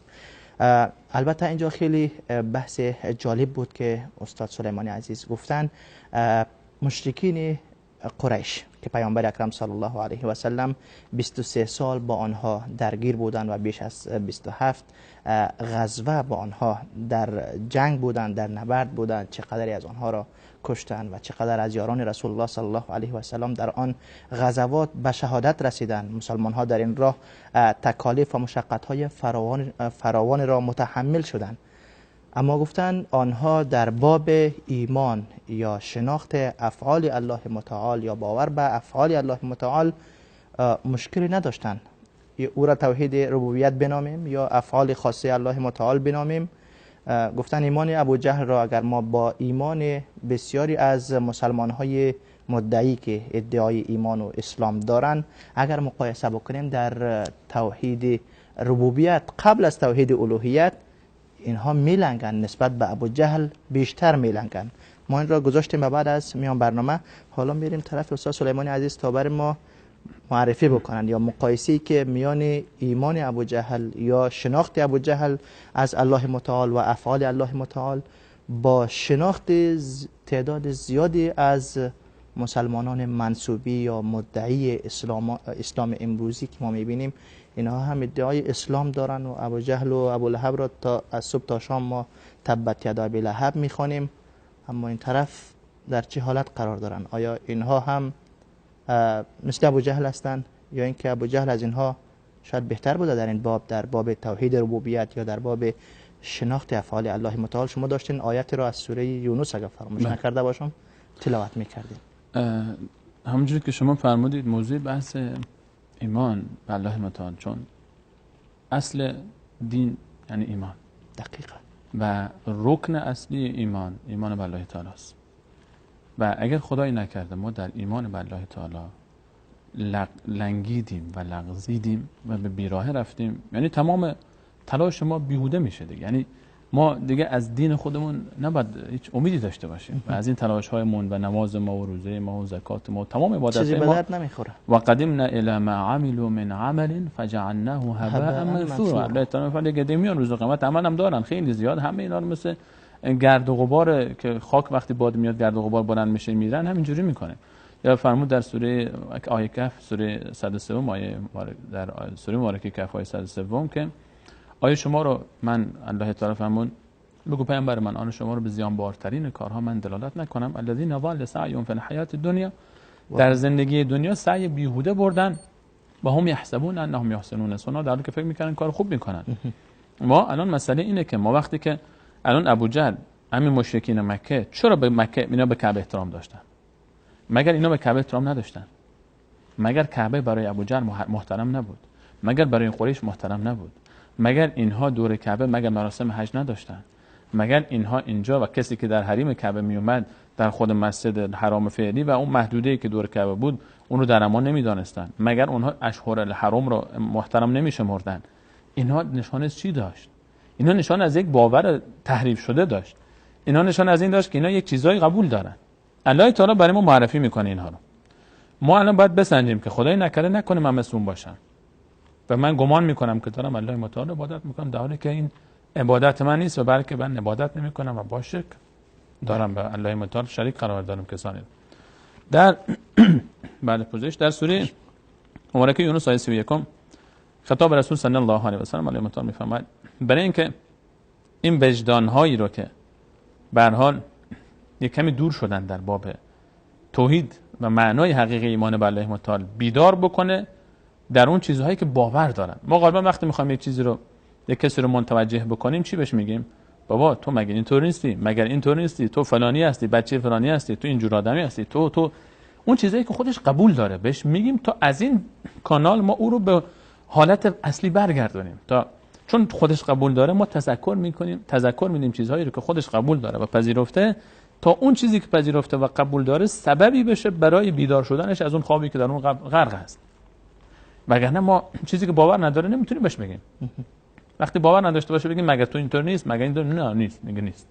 البته اینجا خیلی بحث جالب بود که استاد سلیمانی عزیز گفتن مشرکین قریش که پیامبر اکرم صلی الله علیه و سلم 23 سال با آنها درگیر بودند و بیش از 27 غزوه با آنها در جنگ بودند، در نبرد بودند، چقدری از آنها را کشتند و چقدر از یاران رسول الله صلی الله علیه و سلم در آن غزوات به شهادت رسیدند. مسلمان ها در این راه تکالیف و مشقت های فراوان را متحمل شدند. اما گفتند آنها در باب ایمان یا شناخت افعال الله متعال یا باور به افعال الله متعال مشکلی نداشتند. او را توحید ربوبیت بنامیم یا افعال خاصه الله متعال بنامیم. گفتن ایمان ابو جهل را اگر ما با ایمان بسیاری از مسلمان های مدعی که ادعای ایمان و اسلام دارند اگر مقایسه بکنیم، در توحید ربوبیت قبل از توحید الوهیت اینها میلنگن، نسبت به ابو جهل بیشتر میلنگن. ما این را گذاشتیم و بعد از میان برنامه حالا میریم طرف استاد سلیمانی عزیز تا بر ما معرفی بکنن یا مقایسه‌ای که میان ایمان ابو جهل یا شناخت ابو جهل از الله متعال و افعال الله متعال با شناخت تعداد زیادی از مسلمانان منسوبی یا مدعی اسلام امروزی که ما میبینیم، اینها هم ادعای اسلام دارن و ابو جهل و ابو لهب را تا از صبح تا شام ما تبت یدا ابی لهب میخوانیم، اما این طرف در چه حالت قرار دارن؟ آیا اینها هم مثل ابو جهل هستند یا اینکه ابو جهل از اینها شاید بهتر بوده در این باب، در باب توحید ربوبیت یا در باب شناخت افعال الله متعال؟ شما داشتین آیت را از سوره یونس اگر فراموش نکرده باشم تلاوت میکردین. همونجوری که شما فرمودید موضوع بحث ایمان به الله متعال، چون اصل دین یعنی ایمان، دقیقا، و رکن اصلی ایمان، ایمان به الله تعالی است. و اگر خدایی نکرده ما در ایمان به الله تعالی لنگیدیم و لغزیدیم و به بیراه رفتیم، یعنی تمام تلاش ما بیهوده میشه دیگه. یعنی ما دیگه از دین خودمون نباید هیچ امیدی داشته باشیم و از این تلاش هایمون و نماز ما و روزه ما و زکات ما و تمام عبادت چیزی ما به درد نمیخوره. و قدمنا الی ما عملوا من عمل فجعلناه هباء منثورا. الله تعالی فرمود که میان روز قیامت عمل هم دارن خیلی زیاد، همه اینا رو مثل گرد و غبار که خاک وقتی باد میاد گرد و غبار بلند میشه میرن، همینجوری میکنه. یا فرمود در سوره آیه کهف، سوره 103 آیه، در سوره مبارکه کهف آیه 103 که آیا شما رو من الله تعالی فرمود بگو پیامبر من آن شما رو به زیانبارترین کارها من دلالت نکنم، الذین ضل سعیهم فی الحیات الدنیا، در زندگی دنیا سعی بیهوده بردن و هم یحسبون انهم یحسنون صنعا، در حالی که فکر میکنن کار خوب میکنن. ما الان مسئله اینه که ما وقتی که الان ابو جهل همین مشرکین مکه چرا به مکه اینا به کعبه احترام داشتن؟ مگر اینا به کعبه احترام نداشتن؟ مگر کعبه برای ابو جهل محترم نبود؟ مگر برای قریش محترم نبود؟ مگر اینها دور کعبه مگر مراسم حج نداشتن؟ مگر اینها اینجا و کسی که در حریم کعبه می اومد در خود مسجد حرام فعلی و اون محدوده‌ای که دور کعبه بود اون رو در امان نمیدانستن؟ مگر اونها اشهر الحرم رو محترم نمیشمردن؟ اینها نشان از چی داشت؟ اینها نشان از یک باور تحریف شده داشت. اینها نشان از این داشت که اینا یک چیزایی قبول دارن. الله تعالی برای ما معرفی میکنه اینها رو. ما الان باید بسنجیم که خدای نکرده نکنه من مثل اون باشم و من گمان میکنم که دارم الله متعال عبادت میکنم، در حالی که این عبادت من نیست و بلکه من عبادت نمیکنم و با شرک دارم به الله متعال شریک قرار دارم کسانی. در بله پوزش در سوره مبارکه یونس آیه 31 خطاب رسول صلی الله علیه و سلم الله متعال میفرماید برای اینکه این وجدان هایی رو که به هر حال یک کمی دور شدن در باب توحید و معنای حقیقی ایمان به الله متعال بیدار بکنه در اون چیزهایی که باور دارن. ما غالبا وقتی میخوایم یک چیزی رو، یک کسی رو متوجه بکنیم چی بهش میگیم؟ بابا تو مگر اینطور نیستی؟ مگر اینطور نیستی؟ تو فلانی هستی، بچه فلانی هستی، تو اینجور آدمی هستی، تو اون چیزایی که خودش قبول داره بهش میگیم تا از این کانال ما او رو به حالت اصلی برگردونیم. تا چون خودش قبول داره ما تذکر میکنیم، تذکر میدیم چیزهایی رو که خودش قبول داره و پذیرفته، تا اون چیزی که پذیرفته و قبول داره سببی بشه برای بیدار شدنش از اون خوابی که در اون غرق است. وگرنه ما چیزی که باور نداره نمیتونیم بهش بگیم. وقتی باور نداشته باشه بگیم مگر تو اینطور نیست، مگر اینطور نه نیست، میگه نیست.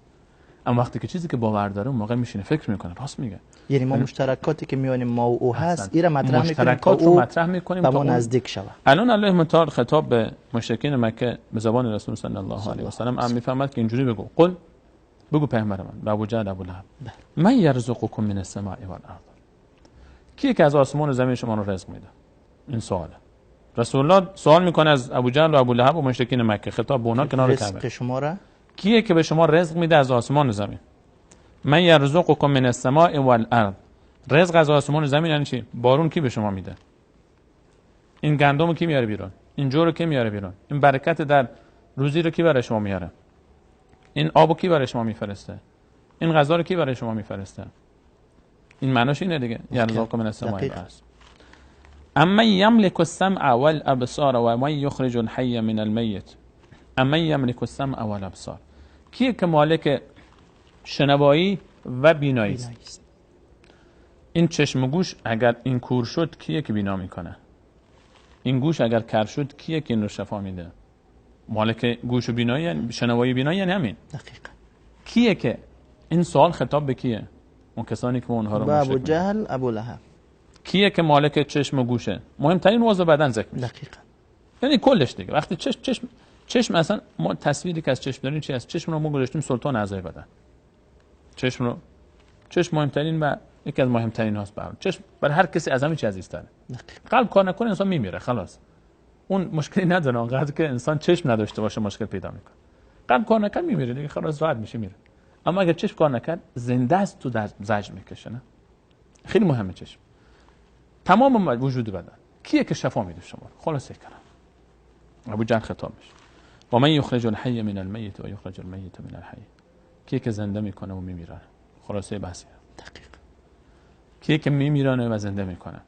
اما وقتی که چیزی که باور داره اون موقع میشینه فکر میکنه، راست میگه. یعنی ما مشترکاتی که میان ما و او هست ایرا مطرح میکنیم، مشترکات رو مطرح میکنیم تا ما نزدیک شوه. الان الله متعال خطاب به مشرکین مکه به زبان رسول صلی الله علیه و سلم هم میفرماد که اینجوری بگو، قل، بگو پیامبر من به ابو جهل ابو لهب، من یرزقکم من السماء والارض، کیه که از آسمان و زمین شما رو رزق میده؟ این سواله. رسول الله سوال میکنه از ابو جهل و ابو لهب و مشرکین مکه، خطاب به اونا کنار کعبه، رزق شما را کیه که به شما رزق میده از آسمان و زمین؟ من یرزقکم من السماء والارض. رزق از آسمان و زمین یعنی چی؟ بارون کی به شما میده؟ این گندم کی میاره بیرون؟ این جو رو کی میاره بیرون؟ این برکت در روزی رو کی برای شما میاره؟ این آبو کی برای شما میفرسته؟ این غذا رو کی برای شما میفرسته؟ این معناش اینه دیگه، یرزقکم من السماء والارض. اما یملک السمع والابصار و من یخرج الحی من المیت. اما یملک السمع والابصار، کیه که مالک شنوایی و بینایی است؟ این چشم و گوش اگر این کور شد کیه که بینا میکنه؟ این گوش اگر کر شد کیه که این رو شفا میده؟ مالک گوش و بینایی یعنی شنوایی و بینایی یعنی همین. دقیقاً. کیه که این سوال خطاب به کیه؟ اون کسانی که اونها رو ابو جهل ابو لهب. کیه که مالک چشم و گوشه؟ مهمترین عضو بدن ذکر میشه. دقیقاً. یعنی کلش دیگه. وقتی چشم اصلا ما تصویری که از چشم داریم چی است؟ چشم رو ما گذاشتیم سلطان اعضای بدن. چشم رو، چشم مهمترین و یکی از مهمترین هاست برای چشم، برای هر کسی از همه چیز عزیزتره. قلب کار نکنه انسان میمیره خلاص. اون مشکلی نداره، اونقدر که انسان چشم نداشته باشه مشکل پیدا میکنه. قلب کار نکنه میمیره دیگه، خلاص راحت میشه میره. اما اگر چشم کار نکرد زنده است، تو در زجر میکشه. نه خیلی مهمه چشم. تمام وجود بدن کیه که شفا میده شما؟ خلاصه کلام ابو جهل خطاب میشه. و من یخرج الحی من المیت و یخرج المیت من الحی. کیه که زنده میکنه و میمیرانه؟ خلاصه بحثی. دقیق. کیه که میمیرانه و زنده میکنه؟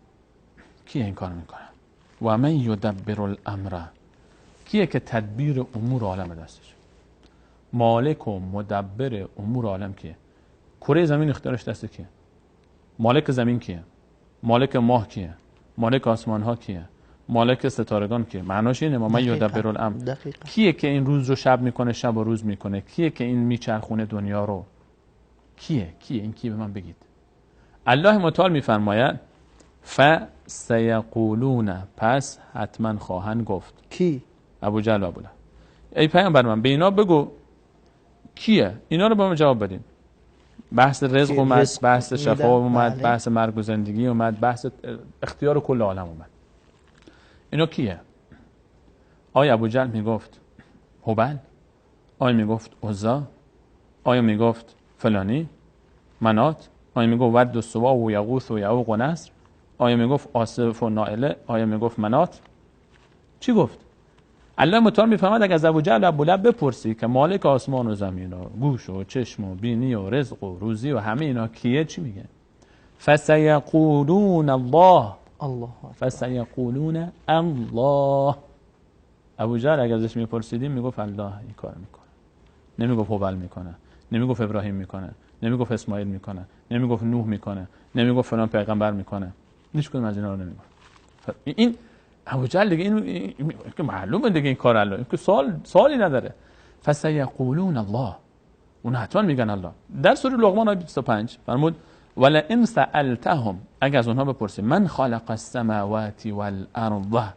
کیه این کار میکنه؟ و من یدبر الامر. کیه که تدبیر امور عالم دستش؟ مالک و مدبر امور عالم کیه؟ کره زمین اختیارش دست کیه؟ مالک زمین کیه؟ مالک ماه کیه؟ مالک آسمان ها کیه؟ مالک ستارگان کیه؟ معناش اینه، ما من یدبر الامر. کیه که این روز رو شب میکنه، شب و روز میکنه؟ کیه که این میچرخونه دنیا رو؟ کیه؟ کیه این؟ کیه به من بگید. الله متعال میفرماید فسیقولون، پس حتما خواهند گفت. کی؟ ابو جهل و ابو لهب. ای پیامبر من به اینا بگو کیه؟ اینا رو به من جواب بدین. بحث رزق اومد، بحث شفا اومد، بله. بحث مرگ و زندگی اومد، بحث اختیار کل عالم اومد. اینا کیه؟ آیا ابو جهل میگفت هبل؟ آیا میگفت عزا؟ آیا میگفت فلانی منات؟ آیا میگفت ود و سوا و یغوث و یعوق و نصر؟ آیا میگفت آصف و نائله؟ آیا میگفت منات؟ چی گفت؟ الله متعال میفهمد اگر از ابو جهل و ابو لهب بپرسی که مالک آسمان و زمین و گوش و چشم و بینی و رزق و روزی و همه اینا کیه، چی میگه؟ فسیقولون الله. الله. فسیقولون الله. ابو جهل اگر ازش میپرسیدیم میگفت الله این کار میکنه، نمیگفت هبل میکنه، نمیگفت ابراهیم میکنه، نمیگفت اسماعیل میکنه، نمیگفت نوح میکنه، نمیگفت فلان پیغمبر میکنه، هیچ کدوم از اینا رو نمیگفت. این ابو جهل دیگه این که معلومه دیگه این کار الله، این که سوالی نداره. فسیقولون الله، اون حتما میگن الله. در سوره لقمان آیه 25 فرمود ولئن سألتهم، اگر از اونها بپرسی من خالق السماوات والارض،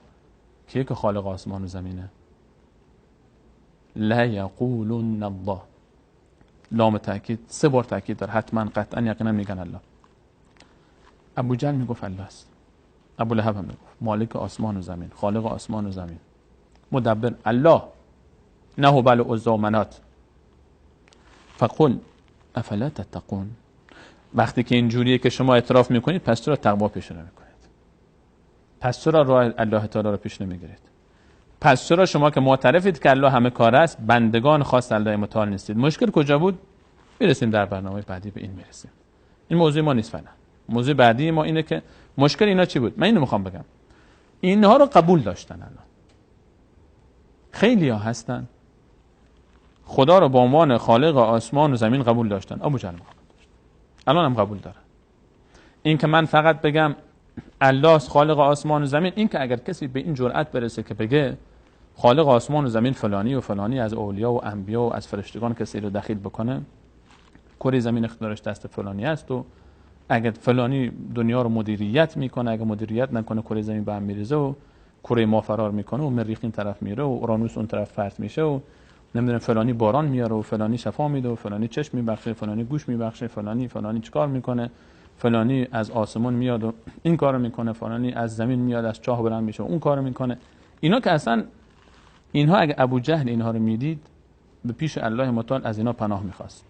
کیه که خالق آسمان و زمینه؟ لا یقولن الله. لام تاکید، 3 بار تاکید داره، حتما قطعا یقینا میگن الله. ابو جهل میگفت الله است، ابو لهب هم میگفت مالک آسمان و زمین، خالق آسمان و زمین، مدبر الله، نه هبل و عزی و منات. فقل افلا تتقون. وقتی که اینجوریه که شما اعتراف میکنید، پس چرا تقوا پیش نمیکنید؟ پس چرا راه الله تعالی رو پیش نمیگیرید؟ پس چرا شما که معترفید که الله همه کار است، بندگان خاص الله متعال نیستید؟ مشکل کجا بود؟ میرسیم در برنامه بعدی به این میرسیم. این موضوع ما نیست فعلا. موضوع بعدی ما اینه که مشکل اینا چی بود؟ من اینو میخوام بگم. اینها رو قبول داشتن. الان خیلی ها هستن خدا رو به عنوان خالق آسمان و زمین قبول داشتن. ابو جهل قبول داشت، الان هم قبول دارن. این که من فقط بگم الله خالق آسمان و زمین، این که اگر کسی به این جرأت برسه که بگه خالق آسمان و زمین فلانی و فلانی از اولیا و انبیا و از فرشتگان کسی رو دخیل بکنه، کره زمین اختیارش دست فلانی است و اگر فلانی دنیا رو مدیریت میکنه، اگر مدیریت نکنه کره زمین به هم میریزه و کره ما فرار میکنه و مریخ این طرف میره و اورانوس اون طرف پرت میشه و نمیدونم فلانی باران میاره و فلانی شفا میده و فلانی چشم میبخشه، فلانی گوش میبخشه، فلانی فلانی چیکار میکنه، فلانی از آسمون میاد و این کارو میکنه، فلانی از زمین میاد از چاه بلند میشه و اون کارو میکنه. اینا که اصلا اینها اگه ابو جهل اینها رو میدید به پیش الله متعال از اینا پناه میخواست.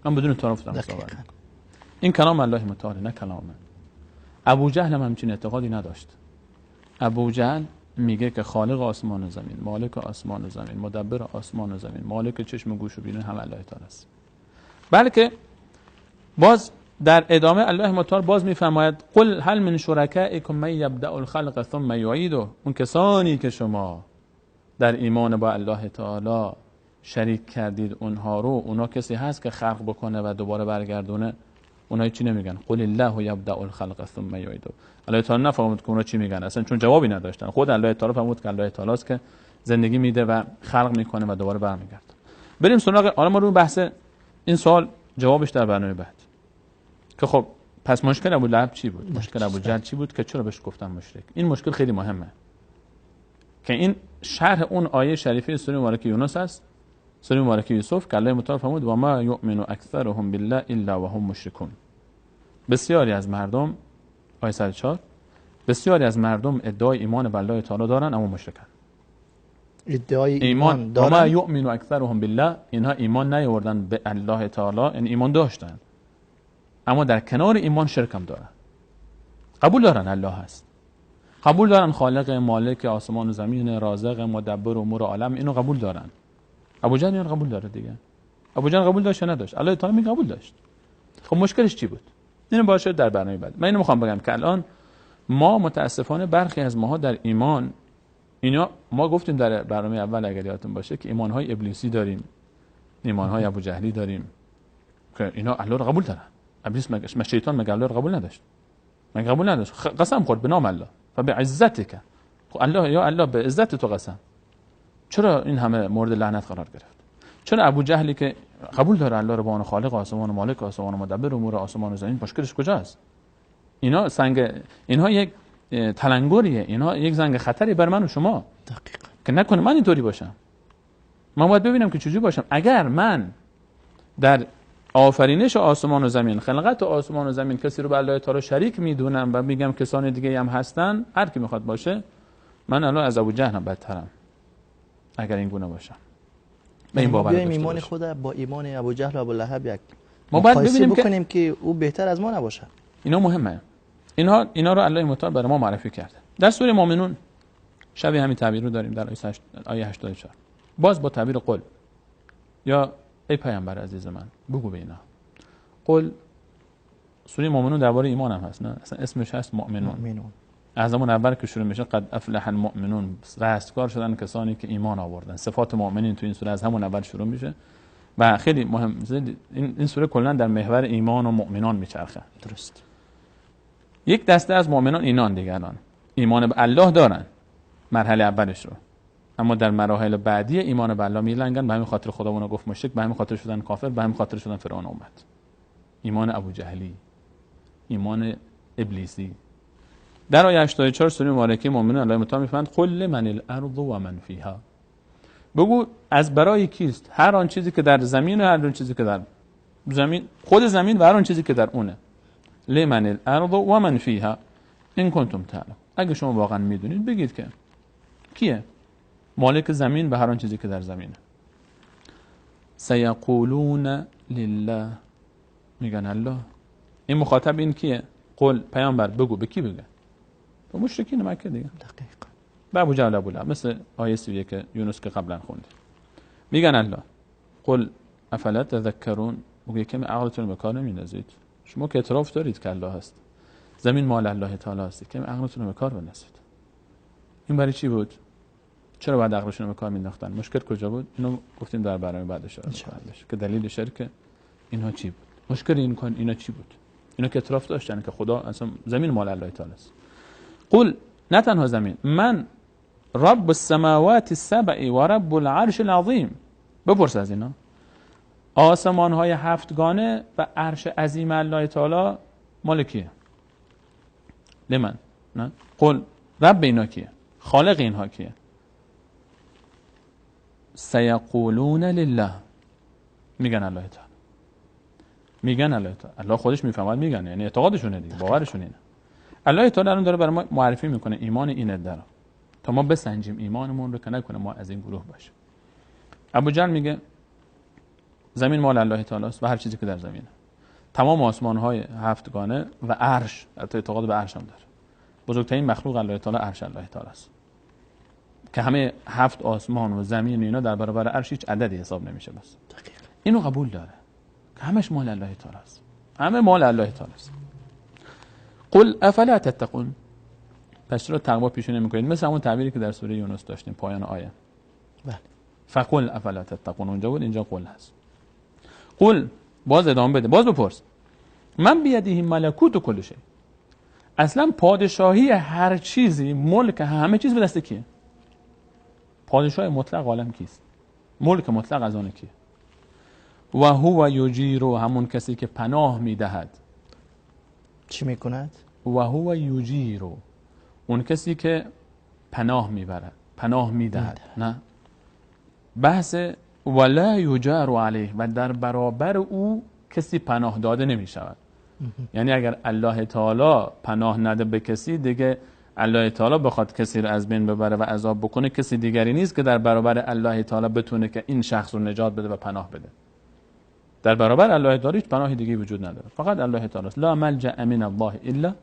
من بدون تعارف دارم صحبت. این کلام الله متعال، نه کلام من. ابو جهل هم همچین اعتقادی نداشت. ابو جهل میگه که خالق آسمان و زمین، مالک آسمان و زمین، مدبر آسمان و زمین، مالک چشم و گوش و بینی هم الله تعالی است. بلکه باز در ادامه الله متعال باز میفرماید قل هل من شرکائکم من یبدأ الخلق ثم یعیده. اون کسانی که شما در ایمان با الله تعالی شریک کردید اونها رو، اونا کسی هست که خلق بکنه و دوباره برگردونه؟ اونها چی نمیگن؟ قل الله یبدأ الخلق ثم یعیده. الله تعالی نفرمود که اونا چی میگن اصلا، چون جوابی نداشتن. خود الله تعالی فرمود که الله تعالی است که زندگی میده و خلق میکنه و دوباره برمیگرده. بریم سراغ حالا ما رو بحث این سوال جوابش در برنامه بعد، که خب پس مشکل ابو لهب چی بود؟ مشکل ابو جهل چی بود که چرا بهش گفتن مشرک؟ این مشکل خیلی مهمه که این شرح اون آیه شریفه سوره مبارکه یونس است، سوره مبارکه یوسف، که الله متعال فرمود و ما یؤمن اکثرهم بالله الا وهم مشرکون. بسیاری از مردم، آیه 104، بسیاری از مردم ادعای ایمان به الله تعالی دارن اما مشرکن. ادعای ایمان دارن، و ما یؤمن اکثرهم بالله، اینها ایمان نیاوردن به الله تعالی، یعنی ایمان داشتن اما در کنار ایمان شرک هم دارن. قبول دارن الله هست، قبول دارن خالق مالک آسمان و زمین، رازق مدبر امور عالم، اینو قبول دارن. ابو جهل اینو قبول داره دیگه. ابو جهل قبول داشت یا نداشت؟ الله تعالی میگه قبول داشت. خب مشکلش چی بود؟ اینو باشه در برنامه بعد. من اینو میخوام بگم که الان ما متاسفانه برخی از ماها در ایمان، اینا ما گفتیم در برنامه اول اگر یادتون باشه که ایمانهای ابلیسی داریم، ایمانهای ابو جهلی داریم که اینا الله رو قبول دارن. ابلیس مگه شیطان مگه الله رو قبول نداشت؟ مگه قبول نداشت؟ قسم خورد به نام الله و به عزتک. خب الله یا الله به عزت تو قسم. چرا این همه مورد لعنت قرار گرفت؟ چرا ابو جهلی که قبول داره الله رو به عنوان خالق آسمان و مالک آسمان و مدبر امور آسمان و زمین، مشکلش کجاست؟ اینا سنگ، اینها یک تلنگریه، اینها یک زنگ خطری بر من و شما. دقیقاً. که نکنه من اینطوری باشم. من باید ببینم که چجوری باشم. اگر من در آفرینش آسمان و زمین، خلقت آسمان و زمین، کسی رو به الله تعالی شریک میدونم و میگم کسان دیگه هم هستن، هر کی میخواد باشه، من الان از ابو جهل هم بدترم اگر این گونه باشم. به این باور بیایم ایمان خود با ایمان ابو جهل و ابو لهب یک ما باید ببینیم بکنیم که او بهتر از ما نباشه. اینا مهمه. اینا رو الله متعال برای ما معرفی کرده. در سوره مؤمنون شبیه همین تعبیر رو داریم در آیه 84. باز با تعبیر قل، یا ای پیامبر عزیز من بگو به اینا. قل، سوره مؤمنون درباره ایمان هم هست، نه اصلا اسمش هست مؤمنون. از همون اول که شروع میشه قد افلح المؤمنون، رستگار شدن کسانی که ایمان آوردن. صفات مؤمنین تو این سوره از همون اول شروع میشه و خیلی مهم. این سوره کلا در محور ایمان و مؤمنان میچرخه. درست. یک دسته از مؤمنان اینان دیگه الان ایمان به الله دارن، مرحله اولش رو، اما در مراحل بعدی ایمان به الله میلنگن. به همین خاطر خدا اونا گفت مشرک، به همین خاطر شدن کافر، به همین خاطر شدن فرعون اومد. ایمان ابو جهلی، ایمان ابلیسی. در آیه 84 سوره مبارکه مؤمنون الله متعال میفرمایند قل لمن الارض و من فیها، بگو از برای کیست هر آن چیزی که در زمین و هر آن چیزی که در زمین، خود زمین و هر آن چیزی که در اونه. لمن الارض و من فیها ان کنتم تعلمون، اگه شما واقعا میدونید بگید که کیه مالک زمین و هر آن چیزی که در زمینه. سیقولون لله، میگن الله. این مخاطب این کیه؟ قل پیامبر بگو، به کی بگه؟ به مشرکین مکه دیگه. دقیقاً. به ابو جهل، ابو لهب، مثل آیه 31 یونس که قبلا خوندیم. میگن الله. قل افلا تذکرون، بگو یکم عقلتون به کار نمیندازید؟ شما که اعتراف دارید که الله هست، زمین مال الله تعالی هست، کم عقلتون رو به کار بندازید. این برای چی بود؟ چرا باید عقلشون رو به کار مینداختن؟ مشکل کجا بود؟ اینو گفتیم در برنامه بعد اشاره می‌کنم که دلیل شرک اینها چی بود؟ مشکل این کن اینا چی بود؟ اینا که اعتراف داشتن که خدا اصلا زمین مال الله تعالی است. قل نه تنها زمین، من رب السماوات السبع و رب العرش العظیم. بپرس از اینا، آسمان های هفتگانه و عرش عظیم الله تعالی مال کیه؟ لمن؟ نه؟ قل رب اینا کیه؟ خالق اینها کیه؟ سیقولون لله، میگن الله تعالی. میگن الله تعالی. الله خودش میفهمد میگن، یعنی اعتقادشونه دیگه، باورشون اینه. الله تعالی الان داره برای ما معرفی میکنه ایمان این عده رو، تا ما بسنجیم ایمانمون رو که نکنه ما از این گروه باشیم. ابو جهل میگه زمین مال الله تعالی است و هر چیزی که در زمینه، تمام آسمان‌های هفتگانه و عرش، حتی اعتقاد به عرش هم داره. بزرگترین مخلوق الله تعالی عرش الله تعالی است که همه هفت آسمان و زمین و اینا در برابر عرش هیچ عددی حساب نمیشه. بس دقیقاً اینو قبول داره که همش مال الله تعالی است، همه مال الله تعالی است. قل افلا تتقون، پس چرا تقوا پیش نمی‌کنید؟ مثل همون تعبیری که در سوره یونس داشتیم پایان آیه. بله. فقل افلا تتقون اونجا بود، اینجا قل هست. قل باز ادامه بده، باز بپرس. من بیده ملکوت کل شیء، اصلا پادشاهی هر چیزی، ملک همه چیز به دست کیه؟ پادشاه مطلق عالم کیست؟ ملک مطلق از آن کیه؟ و هو یجیر، همون کسی که پناه میدهد. چی میکند؟ و هو یجیر، اون کسی که پناه میبرد، پناه میدهد. نه بحث ولا یجار علیه، و در برابر او کسی پناه داده نمیشود. یعنی اگر الله تعالی پناه نده به کسی، دیگه الله تعالی بخواد کسی رو از بین ببره و عذاب بکنه، کسی دیگری نیست که در برابر الله تعالی بتونه که این شخص رو نجات بده و پناه بده. در برابر الله تعالی هیچ پناه دیگه وجود نداره، فقط الله تعالی است. لا ملجأ من الله الا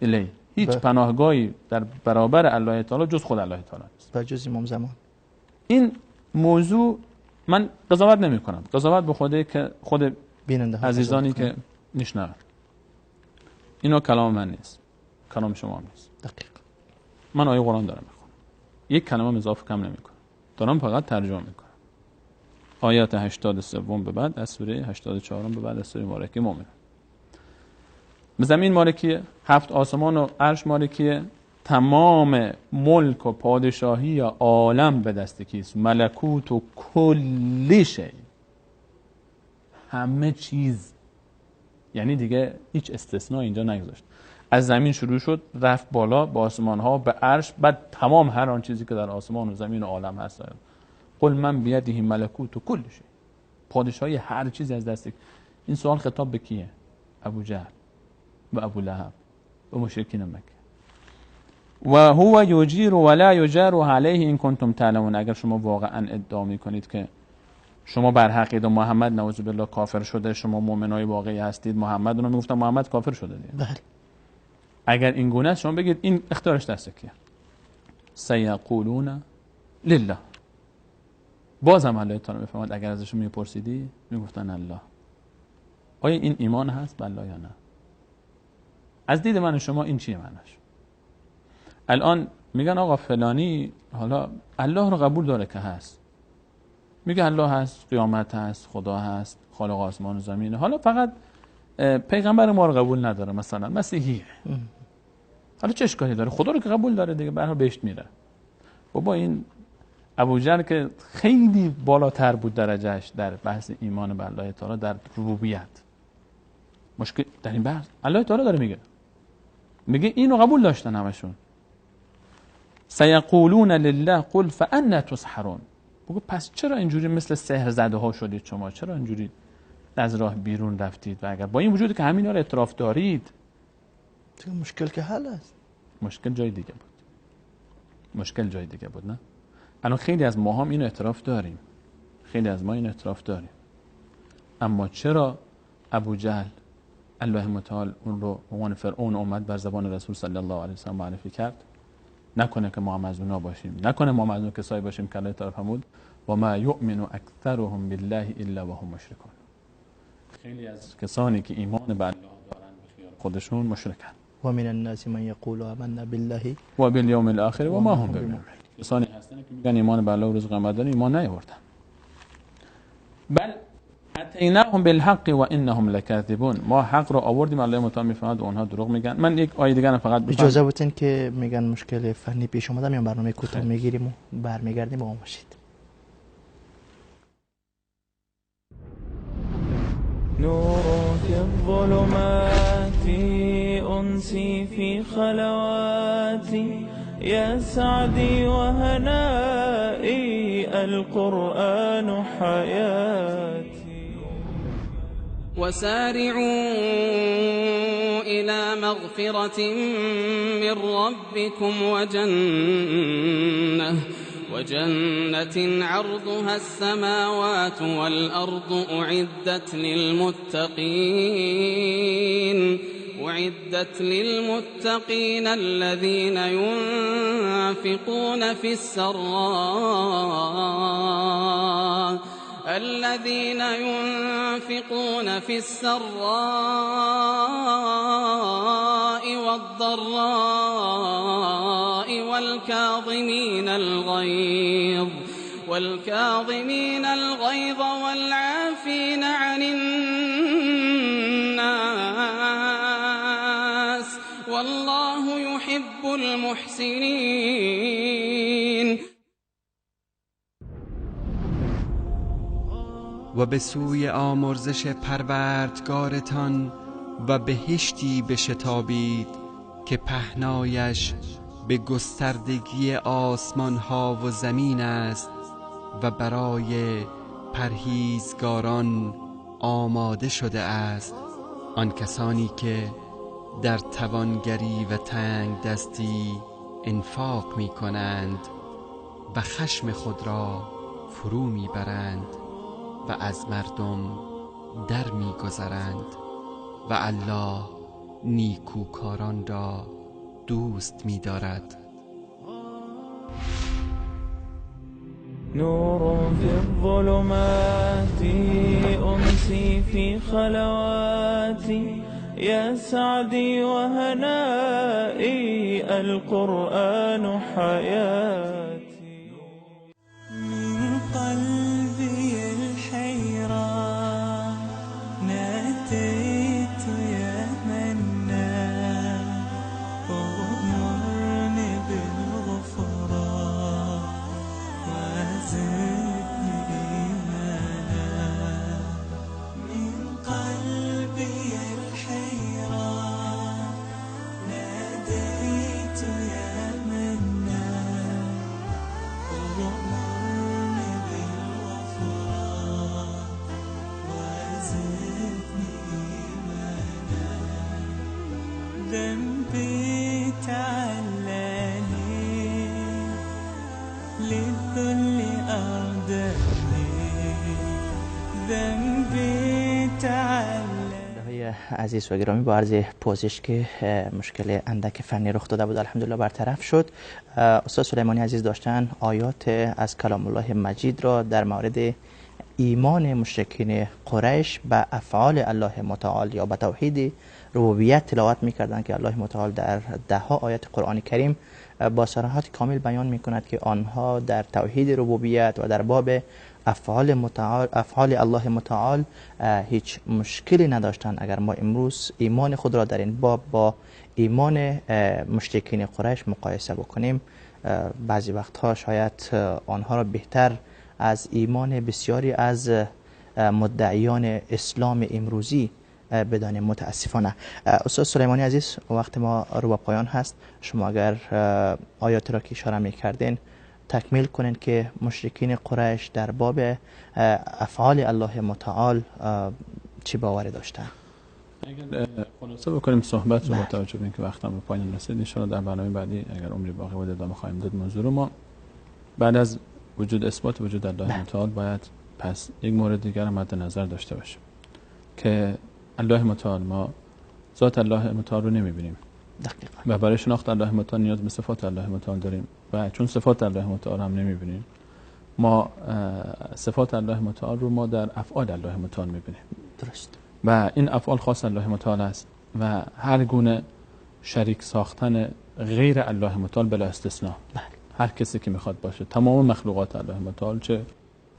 الیه، هیچ پناهگاهی در برابر الله تعالی جز خود الله تعالی نیست و جز امام زمان. این موضوع من قضاوت نمی کنم، قضاوت به خوده که خود عزیزانی که میشنون. اینو کلام من نیست، کلام شما نیست. دقیق. من آیه قرآن دارم میخونم، یک کلمه اضافه کم نمیکنم، دارم فقط ترجمه میکنم. آیات 83 به بعد از سوره 84 به بعد از سوره مبارکه مؤمنون. زمین مالکیه، هفت آسمان و عرش مالکیه، تمام ملک و پادشاهی یا عالم به دست کیست؟ ملکوت و کل شی، همه چیز. یعنی دیگه هیچ استثناء اینجا نگذاشت. از زمین شروع شد، رفت بالا به آسمان ها، به عرش، بعد تمام هر آن چیزی که در آسمان و زمین و عالم هست. قل من بیده ملکوت و کل شی، پادشاهی هر چیزی از دست. این سوال خطاب به کیه؟ ابو جهل و ابو لهب و مشرکین مکه. و هو یجیر ولا یجار علیه ان کنتم تعلمون. اگر شما واقعا ادعا میکنید که شما بر حقید و محمد نعوذ بالله کافر شده، شما مؤمنای واقعی هستید، محمد رو میگفتن محمد کافر شده دیگه. بله. اگر این گونه است شما بگید این اختیارش دست کیه؟ سیقولون لله. باز هم الله تعالی میفرماد اگر ازشون میپرسیدی میگفتن الله. آیا این ایمان هست بالله یا نه؟ از دید من و شما این چیه معناش؟ الان میگن آقا فلانی حالا الله رو قبول داره که هست، میگه الله هست، قیامت هست، خدا هست، خالق آسمان و زمینه، حالا فقط پیغمبر ما رو قبول نداره، مثلا مسیحیه. حالا چه اشکالی داره؟ خدا رو که قبول داره دیگه، به هر حال بهشت میره. بابا این ابوجهل که خیلی بالاتر بود درجهش در بحث ایمان به الله تعالی در ربوبیت، مشکل در این بحث الله تعالی داره میگه، میگه اینو قبول داشتن همشون. سیقولون لله قل فانا تسحرون. بگو پس چرا اینجوری مثل سحر زده ها شدید شما؟ چرا اینجوری از راه بیرون رفتید؟ و اگر با این وجود که همینا رو اعتراف دارید، مشکل که حل است. مشکل جای دیگه بود. مشکل جای دیگه بود، نه؟ الان خیلی از ما هم اینو اعتراف داریم. خیلی از ما اینو اعتراف داریم. اما چرا ابو جهل الله متعال اون رو به عنوان فرعون اومد بر زبان رسول صلی الله علیه و سلم معرفی کرد؟ نکنه که ما هم از اونا باشیم، نکنه ما هم از اون کسایی باشیم که الله تعالی فرمود و ما یؤمن اکثرهم بالله الا وهم مشرکون. خیلی از کسانی که ایمان به الله دارن به خیال خودشون مشرکن. و من الناس من یقول آمنا بالله و بالیوم الاخر و ما هم بمؤمنین. کسانی هستن که میگن ایمان به الله و روز قیامت دارن، ایمان نیاوردن. بل اتیناهم بالحق و انهم لکاذبون. ما حق رو آوردیم، الله متعال میفرماد و اونها دروغ میگن. من یک آیه دیگه فقط اجازه بتین که میگن مشکل فنی پیش اومده، میام برنامه کوتاه میگیریم و برمیگردیم. با ما باشید. نور في الظلمات أنسي في خلواتي يا سعدي وهنائي القرآن حياتي. وسارعوا إلى مغفرة من ربكم وجنة عرضها السماوات والأرض أعدت للمتقين الذين ينفقون في السراء والضراء والكاظمين الغيظ والعافين عن الناس والله يحب المحسنين. و به سوی آمرزش پروردگارتان و بهشتی بشتابید که پهنایش به گستردگی آسمان ها و زمین است و برای پرهیزگاران آماده شده است. آن کسانی که در توانگری و تنگ دستی انفاق می کنند و خشم خود را فرو می برند و از مردم در می گذرند و الله نیکوکاران را دوست می دارد. نور في الظلمات أمسي في خلواتي يا سعدي وهنائي القرآن حياتي. من قلبي الحيرة ناديت يا منان أغمرني بالغفران وزدني إيمانا. من قلبي الحيرة ناديت يا منان أغمرني بالغفران وزدني إيمانا. ذنبي تعلاني للذل أردني ذنبي تعلاني. عزیز و گرامی، با عرض پوزش که مشکل اندک فنی رخ داده بود الحمدلله برطرف شد. استاد سلیمانی عزیز داشتن آیات از کلام الله مجید را در مورد ایمان مشرکین قریش به افعال الله متعال یا به توحید ربوبیت تلاوت می‌کردند که الله متعال در ده ها آیات قرآن کریم با صراحت کامل بیان می‌کند که آنها در توحید ربوبیت و در باب افعال الله متعال هیچ مشکلی نداشتند. اگر ما امروز ایمان خود را در این باب با ایمان مشرکین قریش مقایسه بکنیم، بعضی وقتها شاید آنها را بهتر از ایمان بسیاری از مدعیان اسلام امروزی بدانیم متاسفانه. استاد سلیمانی عزیز، وقت ما رو به پایان هست. شما اگر آیات را که اشاره می‌کردین تکمیل کنین که مشرکین قریش در باب افعال الله متعال چی باوری داشتن. اگر خلاصه بکنیم صحبت رو با توجه به اینکه وقتم به پایان رسید، ان شاءالله در برنامه بعدی اگر عمری باقی بود ادامه خواهیم داد موضوع رو. ما بعد از وجود اثبات وجود الله متعال باید پس یک مورد دیگر مد نظر داشته باشیم که الله متعال، ما ذات الله متعال رو نمیبینیم دقیقاً، و برای شناخت الله متعال نیاز به صفات الله متعال داریم و چون صفات الله متعال هم نمیبینیم، ما صفات الله متعال رو ما در افعال الله متعال میبینیم. درست. و این افعال خاص الله متعال است و هر گونه شریک ساختن غیر الله متعال بلا استثناء، بله، هر کسی که میخواد باشه، تمام مخلوقات الله متعال، چه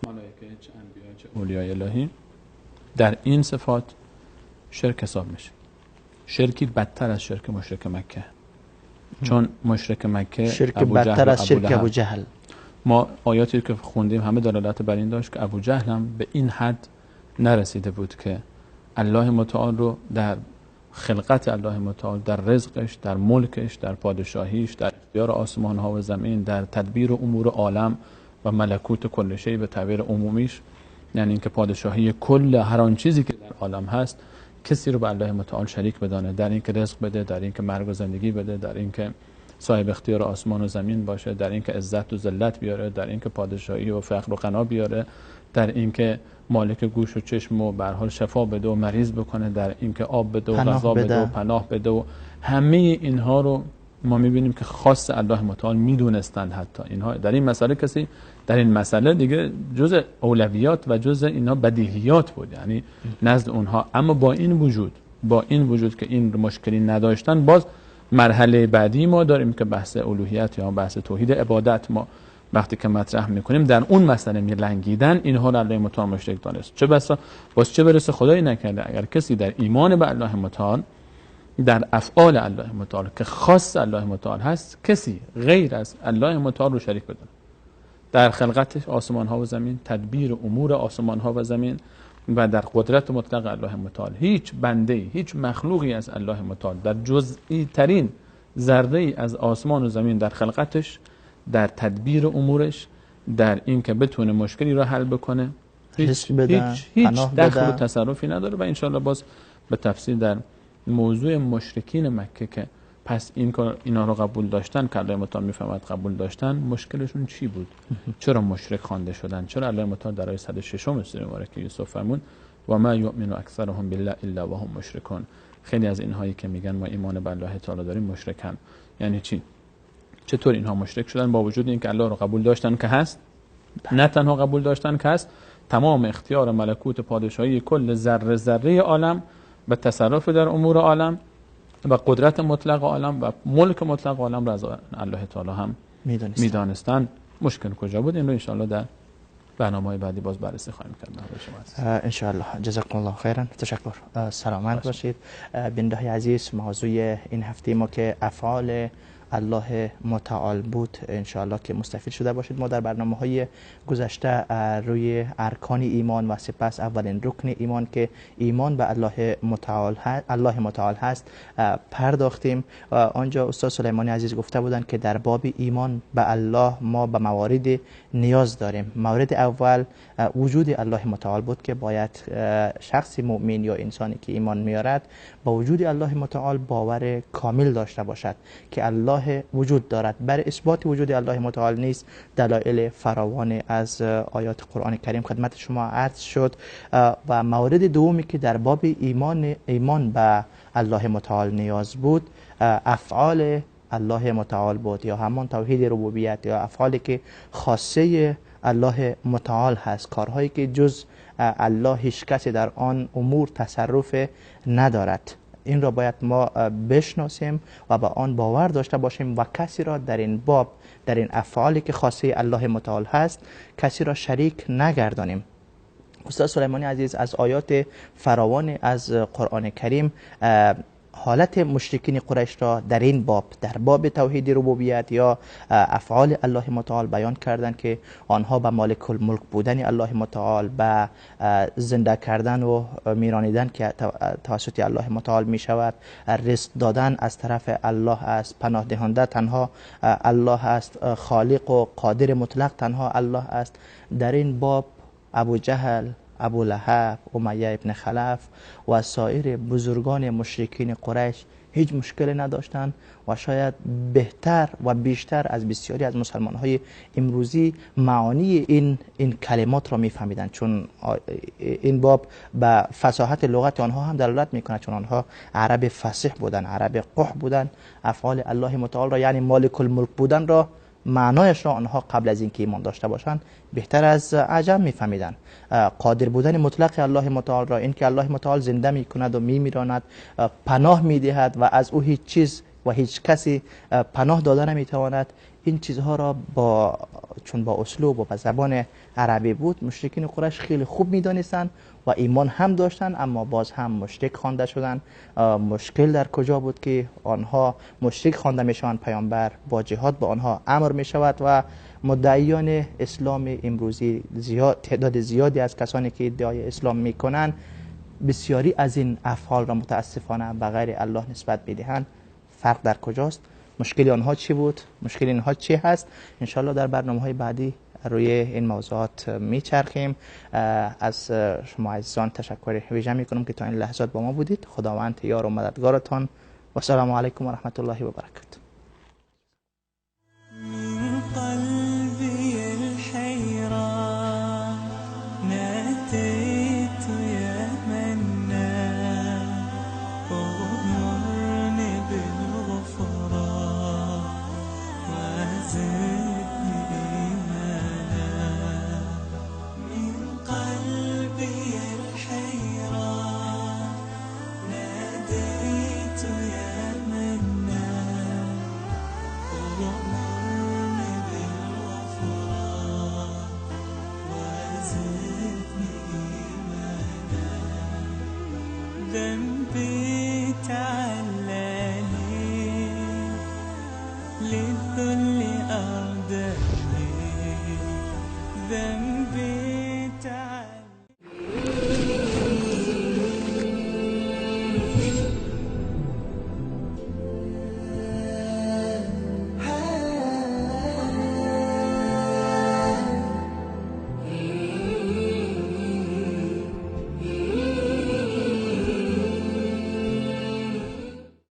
ملائکه، چه انبیا، چه اولیای الهی، در این صفات شرک حساب میشه. شرکی بدتر از شرک مشرک مکه، چون مشرک مکه شرک بدتر از شرک ابو جهل. ما آیاتی که خوندیم همه دلالت بر این داشت که ابو جهل هم به این حد نرسیده بود که الله متعال رو در خلقت الله متعال، در رزقش، در ملکش، در پادشاهیش، در اختیار آسمان ها و زمین، در تدبیر امور عالم و ملکوت کل شی به تعبیر عمومیش، یعنی اینکه پادشاهی کل هر آن چیزی که در عالم هست، کسی رو به الله متعال شریک بدانه، در اینکه رزق بده، در اینکه مرگ و زندگی بده، در اینکه صاحب اختیار آسمان و زمین باشه، در اینکه عزت و ذلت بیاره، در اینکه پادشاهی و فقر و غنا بیاره، در اینکه مالک گوش و چشم و به هر حال شفا بده و مریض بکنه، در اینکه آب بده و غذا بده و پناه بده و همه اینها رو ما میبینیم که خاص الله متعال میدونستند. حتی اینها در این مسئله کسی در این مسئله دیگه جزء اولویات و جزء اینها بدیهیات بود، یعنی نزد اونها. اما با این وجود که این مشکلی نداشتن، باز مرحله بعدی ما داریم که بحث الوهیت یا بحث توحید عبادت ما وقتی که مطرح میکنیم در اون مسئله میلنگیدن، اینها رو الله متعال مشرک دانست. چه بسا باز چه برسه خدای نکرده اگر کسی در ایمان به الله متعال، در افعال الله متعال که خاص الله متعال هست، کسی غیر از الله متعال رو شریک بدونه در خلقت آسمان ها و زمین، تدبیر امور آسمان ها و زمین و در قدرت مطلق الله متعال، هیچ بنده، هیچ مخلوقی از الله متعال در جزئی ترین ذره از آسمان و زمین در خلقتش، در تدبیر امورش، در این که بتونه مشکلی رو حل بکنه، هیچ دخل و تصرفی نداره. و انشاءالله باز به تفصیل در موضوع مشرکین مکه که پس این کار اینا رو قبول داشتن که الله متعال میفهمد قبول داشتن، مشکلشون چی بود؟ چرا مشرک خوانده شدن؟ چرا الله متعال در آیه 106 سوره مبارکه یوسف فرمود و ما یؤمن اکثرهم بالله الا وهم مشرکون؟ خیلی از اینهایی که میگن ما ایمان به الله تعالی داریم مشرکن. یعنی چی؟ چطور اینها مشرک شدن با وجود اینکه الله رو قبول داشتن که هست؟ نه تنها قبول داشتن که هست، تمام اختیار ملکوت پادشاهی کل ذره ذره عالم و تصرف در امور عالم و قدرت مطلق عالم و ملک مطلق عالم را از الله تعالی هم میدانستن. مشکل کجا بود؟ این رو انشاءالله در برنامه‌های بعدی باز بررسی خواهیم کرد. انشاءالله. جزاکم الله خیرا. تشکر. سلامت باشید. بیننده‌های عزیز، موضوع این هفته ما که افعال الله متعال بود، انشاءالله که مستفید شده باشید. ما در برنامه‌های گذشته روی ارکان ایمان و سپس اولین رکن ایمان که ایمان به الله متعال هست پرداختیم. آنجا استاد سلیمانی عزیز گفته بودند که در باب ایمان به الله ما به موارد نیاز داریم. مورد اول وجود الله متعال بود که باید شخص مؤمن یا انسانی که ایمان میارد با وجود الله متعال باور کامل داشته باشد که الله وجود دارد. بر اثبات وجود الله متعال نیز دلایل فراوان از آیات قرآن کریم خدمت شما عرض شد. و مورد دومی که در باب ایمان به الله متعال نیاز بود، افعال الله متعال بود یا همان توحید ربوبیت یا افعالی که خاصه الله متعال هست، کارهایی که جز الله هیچ کسی در آن امور تصرف ندارد. این را باید ما بشناسیم و به آن باور داشته باشیم و کسی را در این باب، در این افعالی که خاصه الله متعال هست، کسی را شریک نگردانیم. استاد سلیمانی عزیز از آیات فراوان از قرآن کریم حالت مشرکین قریش را در این باب، در باب توحید ربوبیت یا افعال الله متعال بیان کردند که آنها به مالک الملک بودن الله متعال، به زنده کردن و میرانیدن که توسط الله متعال می شود، رزق دادن از طرف الله است، پناه دهنده تنها الله است، خالق و قادر مطلق تنها الله است. در این باب ابو جهل، ابو لهب، امیه ابن خلف و سایر بزرگان مشرکین قریش هیچ مشکلی نداشتند و شاید بهتر و بیشتر از بسیاری از مسلمان‌های امروزی معانی این کلمات را می‌فهمیدند، چون این باب به فصاحت لغت آنها هم دلالت می‌کند، چون آنها عرب فصیح بودند، عرب قح بودند. افعال الله متعال را، یعنی مالک الملک بودن را، معنایش را آنها قبل از اینکه ایمان داشته باشند بهتر از عجم میفهمیدند. قادر بودن مطلق الله متعال را، اینکه الله متعال زنده میکند و میمیراند، پناه میدهد و از او هیچ چیز و هیچ کسی پناه داده نمیتواند، این چیزها را چون با اسلوب و با زبان عربی بود، مشرکین قریش خیلی خوب میدانستند و ایمان هم داشتند، اما باز هم مشرک خوانده شدند. مشکل در کجا بود که آنها مشرک خوانده میشوند؟ پیامبر با جهاد با آنها امر میشود و مدعیان اسلام امروزی تعداد زیادی از کسانی که ادعای اسلام میکنند بسیاری از این افعال را متاسفانه به غیر الله نسبت میدهند. فرق در کجاست؟ مشکل آنها چی بود؟ مشکل اینها چی هست؟ انشالله در برنامه‌های بعدی روی این موضوعات میچرخیم. از شما عزیزان تشکر ویژه میکنم که تا این لحظات با ما بودید. خداوند یار و مددگارتان. و السلام علیکم و رحمت الله و برکاته. ذنبي تعلاني للذل أرداني، ذنبي